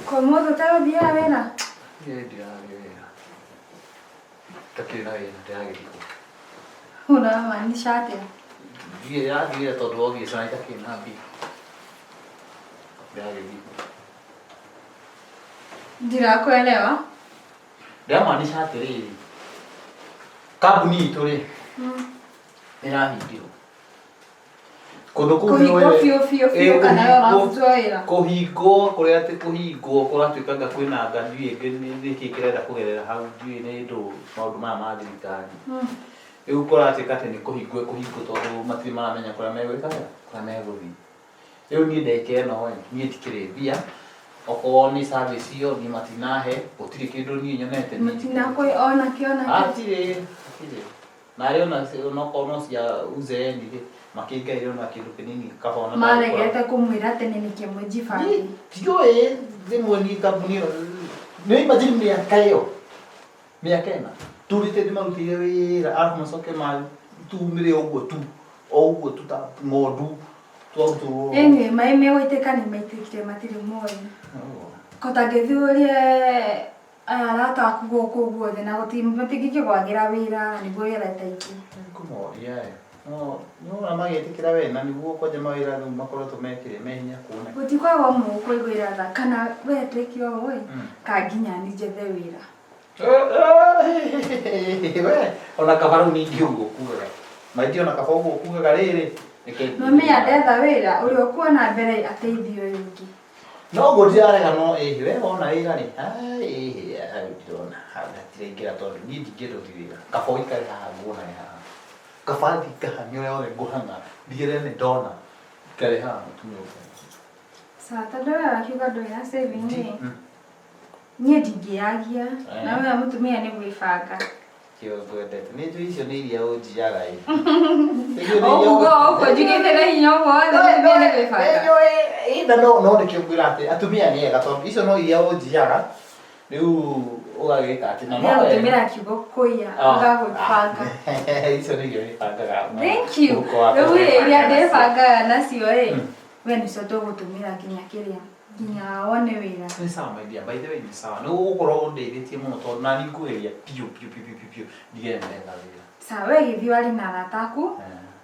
Kwa mũthĩ ũtarũthiaga wĩra? Niĩ ndirathiĩ wĩra. Ntakĩrĩ na wĩra ndĩragĩthiĩ kũ? Ũramaanisha atĩa? Ndiĩ ndĩrathiĩ wĩra tondũ obvious ona itakĩrĩ na mbia. Ndĩragĩthiĩ kũ? Ndirakuelewa. Ndĩramaanisha atĩrĩrĩ, kambuni itũ rĩ, nĩrahingirwo. Kũndũ kũu nĩ Kũhingwo we- biũ biũ biũ Ĩ, kana we kũhingwo- ũrabutwo wĩra? Kũhingwo kũrĩa atĩ kũhingwo kũratuĩkanga kwĩna anga ndiũĩ nĩkĩ kĩrenda kũgerera hau ndiũĩ nĩ ndũ maũndũ maya ma thirikari. Rĩu kũratuĩka atĩ nĩ kũhingwo ĩkũhingwo tondũ matirĩ maramenya kũrĩa megwĩka atĩa, kũrĩa megũthiĩ. Rĩu niĩ ndagĩka ĩno ĩ, niĩ ndikĩrĩ mbia, okorwo nĩ service ĩyo niĩ matinahe, gũtirĩ kĩndũ niĩ nyonete. Niĩ Matinakũhe ona kĩ ona kĩ? Hatirĩ, hatirĩ. Narĩ ona onokorwo no cia uzeeni rĩ, makĩngaĩre ona kĩndũ kĩnini kaba ona Maregete kũmwĩra tene nĩkĩ mũjibange? Ndiũĩ rĩmwe niĩ kambuni ĩyo nĩ imagine mĩaka ĩyo mĩaka ĩna tũrĩte ndĩmarutĩire wĩra arabu macoke matumĩre ũguo tu o ũguo tu ta ng'ondu twarutwo. Anyway, maĩ megũitĩka nĩ maitĩkire matirĩ moĩ. Ko tangĩthiĩ ũrie aya arata aku gũkũ guothe na gũtirĩ matingĩkĩgwagĩra wĩra nĩguo wĩra ta ingĩ. Kũmoria ĩ no nĩwona magĩtĩkĩra we na nĩguo kwanja mawĩra rĩu makoretwo mekĩrĩ me hinya kuoneka. Gũtikoragwo mũkũiguĩra tha kana we twĩke ũũ ĩ ka nginya niĩ njethe wĩra. We ona kaba rĩu ningĩ ũguo kugaga maingĩ ona kaba ũguo kugaga rĩrĩ reke Nĩũmenya ndetha wĩra ũrĩa ũkuona mbere ateithie ũyũ ũngĩ. No ũguo ndirarega no ĩhĩ we wona wĩra rĩ ĩhĩ hau ndirona hau hatiraingĩra tondũ niĩ ndingĩenda ũthiĩ wĩra kaba ũikare haha nguonage haha kaba thiĩ ngahang'e ũrĩa wothe ngũhang'a ndigĩrĩre nĩ ndona ikare haha mũtumia ũcio. Sawa tondũ we wakiuga ndũrĩ na saving rĩ niĩ ndingĩyagia na we mũtumia nĩ gwĩbanga. Kĩo ngwendete. Nĩ njũĩ icio nĩ iria ũnjiyaga ĩ. Ũkuga ũguo njugĩte na hinya ũguo wothe mũtumia nĩ gwĩbanga. Nĩ njũĩ ĩ, na no no nĩkĩo ngwĩra atĩ atumia nĩ ega tondũ icio no iria ũnjiyaga rĩu ũgagĩka atĩ na no Tiga gũtũmĩra kiugo kũiya, uga gwĩbanga. Icio nĩ iria wĩbangaga. Thank you. Mũhuko waku Rĩu ĩ, iria wĩbangaga nacio. ndĩbangaga nacio ĩ, we nĩcio tũgũtũmĩra nginya kĩrĩa. nginya wone wĩra. Nĩ sawa my dear, by the way nĩ sawa. Nĩ ũgũkorwo ũndeithĩtie mũno tondũ nani ngũgeria biũ biũ biũ biũ biũ ndigere ndetha wĩra. Sawa, we gĩthiĩ warie na arata aku,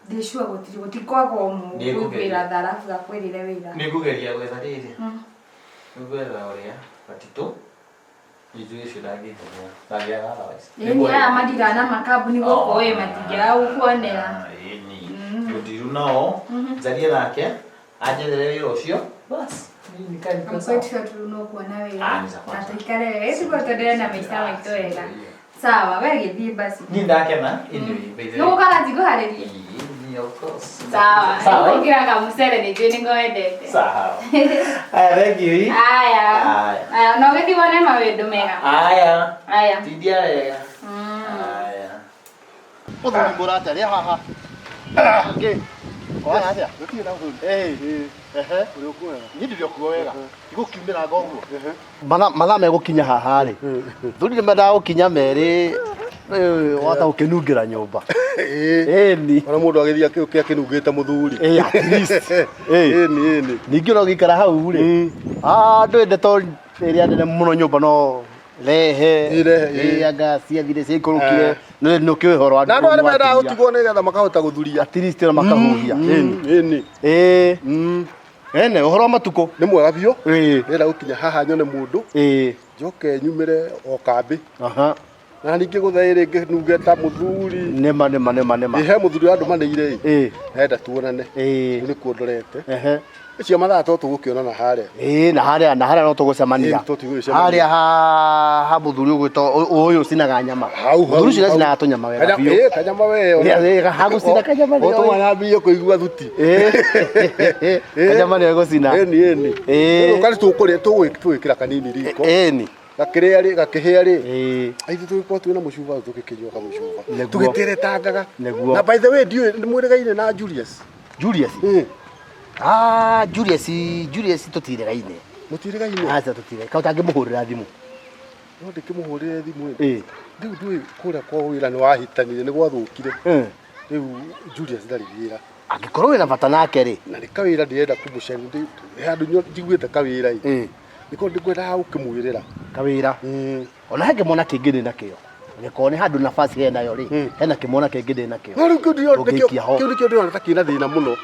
ndĩ sure gũtirĩ gũtikwaga ũmwe Nĩ ngũgeria. ũkũiguĩra tha arabu akwĩrĩre wĩra. Nĩ ngũgeria gwetha rĩrĩ. Nĩ ngwetha ũrĩa gatitũ Nĩ ũcio ndangĩhũthĩra. Ndangĩaga otherwise. Ĩni aya matiraga na makambuni gũkũ ĩ matingĩaga gũkuonera. Ĩni. Ngũndiru nao, njarie nake, anjethere wĩra ũcio, bas. Niĩ nikae I'm nikiwa sawa. quite sure tu no kuona wĩra Ah, nĩ na sawa. tũikare wega tiguo tũendelee na maica maitũ wega. Sawa, we gĩthiĩ basi. Niĩ ndakena, anyway, by the way. Nĩgũka ranji ngũharĩrie? Ĩĩ, of course. Sawa. Sawa. Nĩngũkĩra kamũcere nĩ njũĩ nĩngwendete. Sawa. Aya, thank you. Aya. Aya. Aya, na ũgĩthiĩ wone mawĩndũ mega. Aya. Aya. Tindia wega. Aya. Mũthuri mũrata rĩa haha. Ngĩ. Kwa atĩa? Gũtirĩ na ũthuri. Eh. Ehe. Ũrĩ okuo wega. Niĩ ndĩrĩ okuo wega. Igũkiumĩra ngo ũguo. Mathaa mathaa megũkinya haha rĩ. Thuri nĩ mendaga gũkinya merĩ wahota gũkĩnungĩra nyũmba. Ĩni. Ona mũndũ agĩthiĩ akĩũke akĩnungĩte mũthuri. Ĩ at least. Ĩ. Ĩni ĩni. Ningĩ ona ũgĩikara hau rĩ. Ah ndũĩ ndeto ĩrĩa nene mũno nyũmba no rehe. Ĩrehe, ĩ. Ĩ anga ciathire ciaikũrũkire. Eh. Nĩ nĩ ũkĩũĩ ũhoro wa Na andũ arĩa mendaga atumia. gũtigwo nĩgetha makahota gũthuria. At least ona makahuhia. Ĩni. Ĩni. Ĩ. Ene ũhoro wa matukũ. Nĩ mwega biũ. Ĩ. Ndĩrenda gũkinya haha nyone mũndũ. Ĩ. Njoke nyumĩre o kambĩ. Aha. Na ningĩ gũthaĩ rĩngĩ nunge ta mũthuri. Nĩma nĩma nĩma nĩma. Ĩ he mũthuri wandũmanĩire ĩ. Ĩ. Enda tuonane. Ĩ. Rĩu nĩkuo ndorete. Ehe. Ũcio mathaa to tũgũkĩonana harĩa. Ĩ na harĩa na harĩa no tũgũcemania. Ĩ, tũtigũgĩcemania. Harĩa ha ha mũthuri ũgwĩtwo ũyũ ũcinaga nyama. Hau hau. Mũthuri ũcio acinaga tũnyama wega biũ. Ĩ kanyama we. Ĩ, ĩ, hagũcina kanyama nĩyo. Ũtũma nyambie kũigua thuti. Ĩ. Kanyama nĩyo ĩgũcina. Ĩni ĩni. Ĩ. Rĩu tũkũrĩa tũgwĩkĩra kanini riko. Ĩni. Gakĩrĩa rĩ gakĩhĩa rĩ. Ĩ. Aithu tũgĩkorwo twĩna mũcuba tũgĩkĩnyua kamũcuba. Nĩguo. Tũgĩteretangaga. Nĩguo. Na by the way ndiũĩ nĩ mwĩrĩgaine na Julius. Julius. Ĩ. Ah, Julius, Julius tũtirĩgaine. Mũtirĩgaine. Aca tũtirĩ. Ka ũtangĩmũhũrĩra thimũ. No ndĩkĩmũhũrĩre thimũ ĩ. Ĩ. Rĩu ndũĩ kũrĩa kwa wĩra nĩ wahĩtanire nĩ gwathũkire. Mm. Rĩu Julius ndarĩ wĩra. Angĩkorwo wĩna bata nake rĩ. Na nĩ kawĩra ndĩrenda kũmũcaria. He handũ njiguĩte kawĩra ĩ. Ĩ. Nĩko ndĩkwendaga gũkĩmwĩrĩra. Kawĩra. Ona he kĩmwana kĩngĩ ndĩ nakĩo. Angĩkorwo nĩ handũ nafasi he nayo rĩ, hena kĩmwana kĩngĩ ndĩ nakĩo. No rĩu kĩu ndĩrona Tũngĩikia ho. kĩu nĩkĩo ndĩrona ta kĩna thĩna mũno.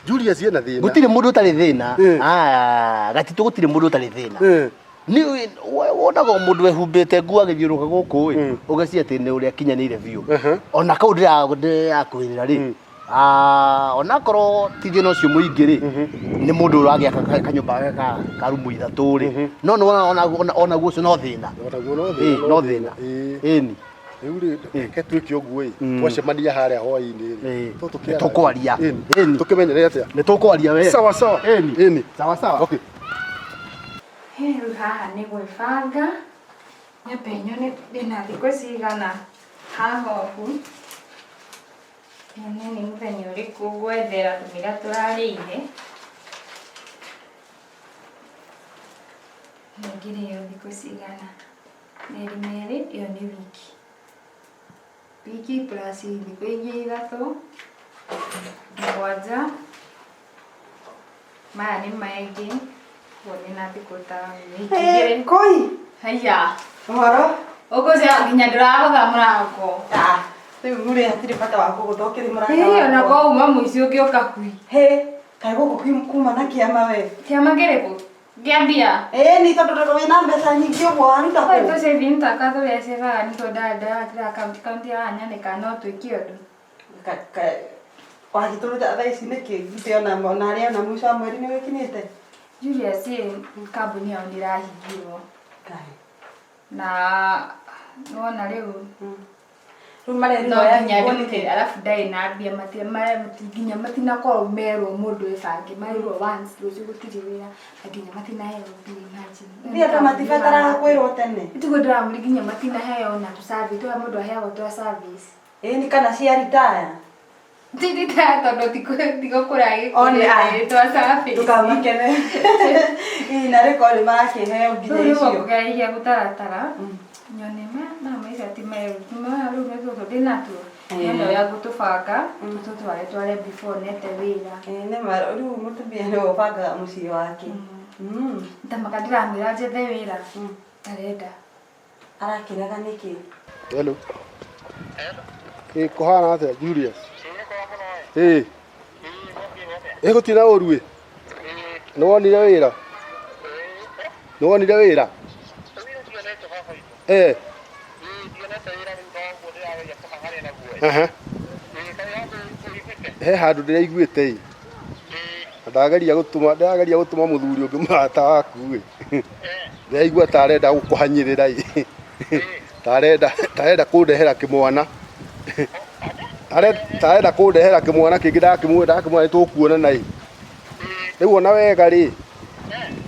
Julius ena thĩna. Gũtirĩ mũndũ ũtarĩ thĩna. Mm. Ah, gatitũ gũtirĩ mũndũ ũtarĩ thĩna. Mm. Nĩ wonaga o mũndũ ehumbĩte nguo agĩthiũrũrũka gũkũ ĩ, Mm. ũgeciria atĩ nĩ ũrĩa akinyanĩire biũ. Uh-huh. Ona kau ndĩrakwĩrĩra rĩ, Mm. ah, onakorwo ti thĩna ũcio mũingĩ rĩ, nĩ mũndũ ũragĩaka kanyũmba gake ka rumu ithatũ rĩ, no nĩ wona onaguo ũcio no thĩna. Onaguo no Ĩ, thĩna. no thĩna. Ĩĩ. Ĩni. Rĩu rĩ, reke twĩke ũguo ĩ. Mm. Twacemania harĩa hwaĩ-inĩ rĩ. Ĩĩ. To tũkĩarangie. Nĩ tũkwaria. Ĩni. Ĩni. Tũkĩmenyere atĩa? Nĩ tũkwaria we. Sawa sawa. Ĩni. Ĩni. Sawa sawa. Okay. He rĩu haha nĩ gwĩbanga nyambe nyone ndĩna thikũ cigana haha ũguo nyone nĩ mũthenya ũrĩkũ ngwethera tũmĩra tũrarĩire nĩngĩrĩo thikũ cigana merĩ merĩ ĩyo nĩ wiki wiki plus thikũ ingĩ ithatũ mũgwanja maya nĩ maingĩ ũguo ndĩna thikũ ta wiki igĩrĩ. Koi, Haiya, ũhoro? ũgũcia nginya ndĩragũtha mũrango. Ah, rĩu rĩ hatirĩ bata wa kũgũtha ũkĩrĩ mũrata Ĩĩ, ona wakwa. ko uma mũici ũngĩũka kui. Hĩ, kaĩ gũkũ kuma na kĩama we. Kĩama kĩrĩkũ? Kĩa mbia? Ĩĩ ni tondũ tondũ wĩna mbeca nyingĩ ũguo waruta Kwĩ kũ? tũcĩvi twakwa tũrĩa cĩbaga nĩtwo ndĩratĩra akaunti kaunti ya nyandĩka no twĩke ũndũ. Wagĩtũruta thaa ici nĩkĩ? Githĩ ona ona arĩa ona mũico wa mweri nĩ wĩkinyĩte? Julius ĩ kambuni yao nĩ ĩrahingirwo Kaĩ. na nĩwona rĩu Rĩu marerirwo no nginya yahingwo ndute nĩkĩ? arabu ndarĩ na mbia nginya matinakorwo merwo mũndũ ĩbange marirwo once rũciũ gũtirĩ wĩra na nginya matinaheo mbia imagine. Nĩ andũ matibataraga kwĩrwo tene. Tiguo ndĩramũria nginya matinaheo na tũ service tũrĩa mũndũ aheagwo twa service. Ĩĩ ni kana cia ritaya. Ti ritaya tondũ tigũkũra One, ah. gĩkũrĩte twa service. Ndũkamakene. Ĩĩ na rĩkorwo nĩ marakĩheo nginya Rĩu nĩguo icio. ngũgeria gũtaratara nyone ma maica ti meru maya rĩu nĩ tũtũ ndĩnatuo nyone ũrĩa ngũtũbanga tũtũtware tware before nete wĩra. Ĩĩ nĩ ma rĩu mũtumia nĩwe ũbangaga mũciĩ wake. Ndamaka ndĩramwĩra njethe wĩra ndarenda. Arakĩrega nĩkĩ? Hello. Ĩ kũhana atĩa Julius? Ĩ. Ĩ gũtirĩ na ũru ĩ. Nĩ wonire wĩra? Nĩ wonire wĩra? Ĩ. Aha. He handũ ndĩraiguĩte ĩ. Na ndageria gũtũma ndĩrageria gũtũma mũthuri ũngĩ mũrata waku ĩ. Ndĩraigua ta arenda gũkũhanyĩrĩra ĩ. Ta arenda kũndehera kĩmwana. Ta arenda kũndehera kĩmwana kĩngĩ ndakĩmwĩra ndakĩmwĩra nĩ tũkuonana ĩ. Rĩu ona wega rĩ,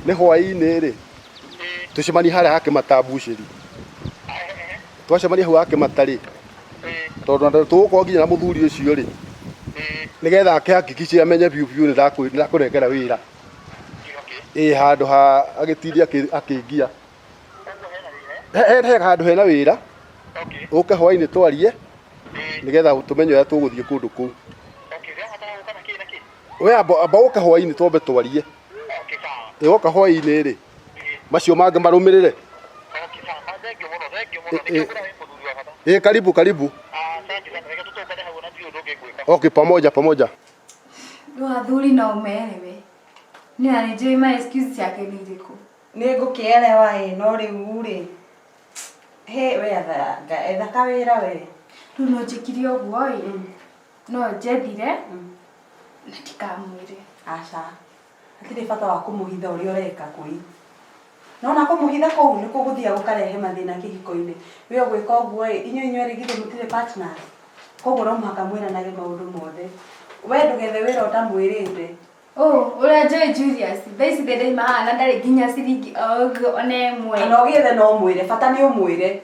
nĩ hwaĩ-inĩ rĩ, tũcemanie harĩa ha Kĩmata mbucĩri. Twacemania hau ha Kĩmata rĩ, tondũ na tũgũkorwo nginya na mũthuri ũcio rĩ, nĩgetha akĩhakikice amenye biũ biũ nĩ ndakũnengera wĩra. Ĩ handũ ha agĩtinde akĩngia. He handũ hena wĩra, ũke hwaĩ-inĩ twarie, nĩgetha tũmenye ũrĩa tũgũthiĩ kũndũ kũu. We amba ũke hwaĩ-inĩ twambe twarie. Ĩ woka hwaĩ-inĩ rĩ, macio mangĩ marũmĩrĩre. Ĩ karibu karibu. Okay, pamoja pamoja. Rĩu athuri no ũmerewe. Niĩ na nĩnjũĩ ma excuse ciake nĩ irĩkũ. Nĩ ngũkĩerewa ĩ no rĩu rĩ he we etha kawĩra we. Rĩu no njĩkire ũguo ĩ no njethire na ndikamwĩre. Aca hatirĩ bata wa kũmũhitha ũrĩa ũreka kũi. Nona kũmũhitha kũu nĩ kũgũthiĩ gũkarehe mathĩna kĩhiko-inĩ. We ũgwĩka ũguo ĩ inyuĩ inyuerĩ githĩ mũtirĩ partners. Koguo no mũhaka mwĩranage maũndũ mothe. We ndũgethe wĩra ũtamwĩrĩte. Oh, ũrĩa njũĩ Julius, thaa ici ndĩraima haha na ndarĩ nginya ciringi o ũguo ona ĩmwe. Kana ũgĩethe no ũmwĩre, bata nĩ ũmwĩre.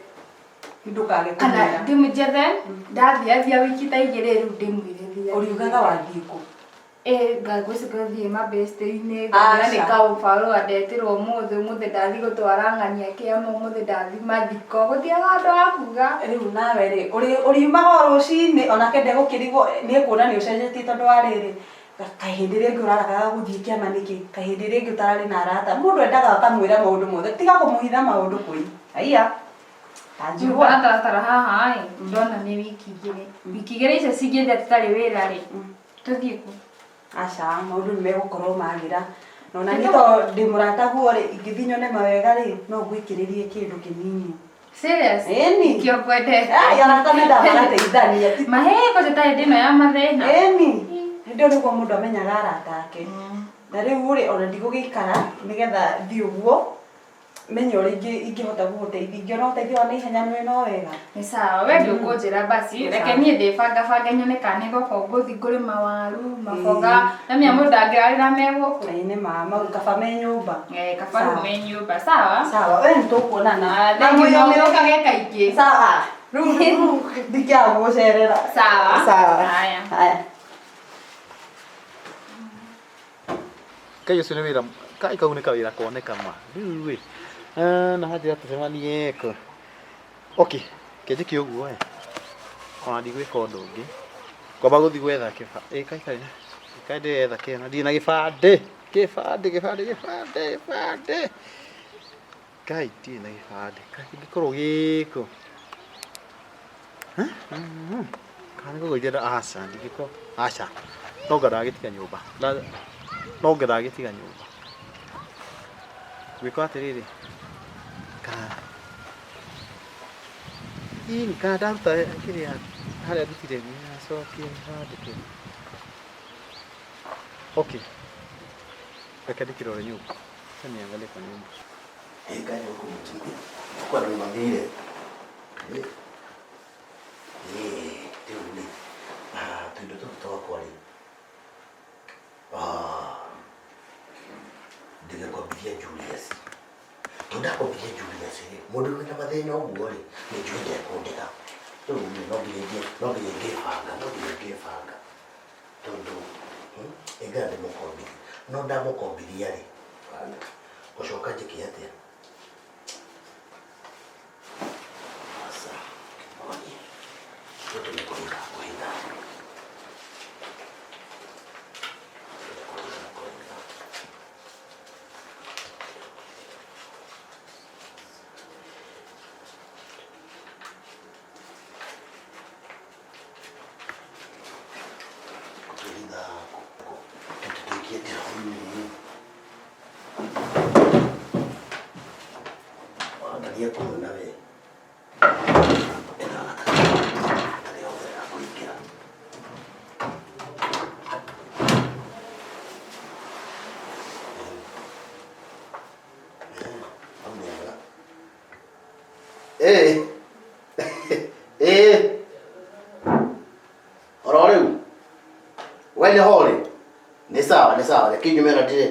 Ndũkage Kana kũmwĩra. ndĩmũnjethe, ndathiathia wiki ta igĩrĩ rĩu ndĩmwĩre thia. Ũriugaga wathiĩ kũ? Ĩ ngagwĩciria ngathiĩ mabĩstĩ-inĩ, ngamwĩra nĩ Aca. kaũbarũa ndetirwo ũmũthĩ, ũmũthĩ ndathiĩ gũtwara ng'ania kĩama, ũmũthĩ ndathiĩ mathiko, gũtiaga handũ ha kuga. Rĩu nawe rĩ, ũriumaga o rũcinĩ onake ndegũkĩrigwo nĩ ekuona nĩ ũcenjetie tondũ wa rĩrĩ. Kahĩndĩ rĩngĩ ũraragaga gũthiĩ kĩama nĩkĩ? Kahĩndĩ rĩngĩ ũtararĩ na arata. Mũndũ endaga akamwĩra maũndũ mothe. Tiga kũmũhitha maũndũ kũi. Aiya. Tanjigua. Taratara haha ĩ ndona nĩ wiki igĩrĩ wiki igĩrĩ icio cingĩthira tũtarĩ wĩra rĩ tũthiĩ kũ? Aca, maũndũ nĩ megũkorwo magĩra. Na ona niĩ to ndĩ mũrataguo rĩ, ingĩthiĩ nyone mawega rĩ, no ngũikĩrĩrie kĩndũ kĩnini. Serious? Ĩni. Nĩkĩo ngwendete. Ai, arata mendaga magateithania. Mahĩ kwanja ta hĩndĩ ĩno ya mathĩna. Ĩni. Hĩndĩ ĩyo nĩguo mũndũ amenyaga arata ake. Na rĩu rĩ, ona ndigũgĩikara nĩgetha thiĩ ũguo menye ũrĩa ingĩhota gũgũteithia. Ingĩona ũteithio wa naihenya nĩ no wega. Nĩ sawa, we ndũkũnjĩra basi, reke niĩ ndĩbangabange nyone kana nĩ gũkũ ngũthiĩ ngũrĩma waru, maboga, namenya mũndũ ndangĩrarĩra me gũkũ. Ĩĩ nĩ ma, mau kaba me nyũmba. Eh, kaba rĩu me nyũmba, sawa? Sawa, we nĩ tũkuonana. Ah, thank you, no ũkage kaingĩ. Sawa. Rĩu rĩu ndingĩaga gũgũcerera. Sawa. Sawa. Haya. Haya. Kai ũcio nĩ wĩra kai kau nĩ kawĩra koneka ma rĩu ĩ na hanjĩra tũcemanie kũ okay kĩnjĩke ũguo ĩ ona ndigwĩka ũndũ ũngĩ ngwamba gũthiĩ gwetha kĩba ĩ kai kai kai ndĩretha kĩ na ndirĩ na gĩbandĩ kĩbandĩ kĩbandĩ kĩbandĩ kĩbandĩ kai ndirĩ na gĩbandĩ kai kĩngĩkorwo gĩkũ kana nĩ kũgũithia aca ndingĩkorwo aca no nga ndagĩtiga nyũmba no nga ndagĩtiga nyũmba gwĩka atĩrĩrĩ kana ĩni kana ndaruta kĩrĩa harĩa ndutire nĩacokie gĩbandĩ kĩu okay reke ndĩkĩrore nyũmba acha niangalie kwa nyumba Ngai nĩ ũkũmũteithia. Kwa andũ nĩmathire. Rĩu rĩ, tũindo tũtũ twakwa rĩ, ndĩgekwambithia Julius. Tondũ ndakwambithia Julius rĩ, mũndũ wĩna mathĩna ũguo rĩ, nĩ njũĩ ndekũndĩha. Rĩu rĩ, no nginya no nginya ingĩbanga, no nginya ingĩbanga. Tondũ ingĩenda ndĩmũkombithie. No ndamũkombithia rĩ, gũcoka njĩke atĩa? Aca, onie. Tũtũ nĩ kũhitha kũhitha. Kũhitha kũhitha. Kũhitha tũtũ tũikie ndĩro-inĩ. Angalia kuona we. Ĩno gatagatĩ hothe ya kũingĩra. Hau nĩ hega. Ĩĩ. Ĩĩ. Oro rĩu. We nĩ ho rĩ? Nĩ sawa, nĩ sawa. Reke nyume na ndirĩ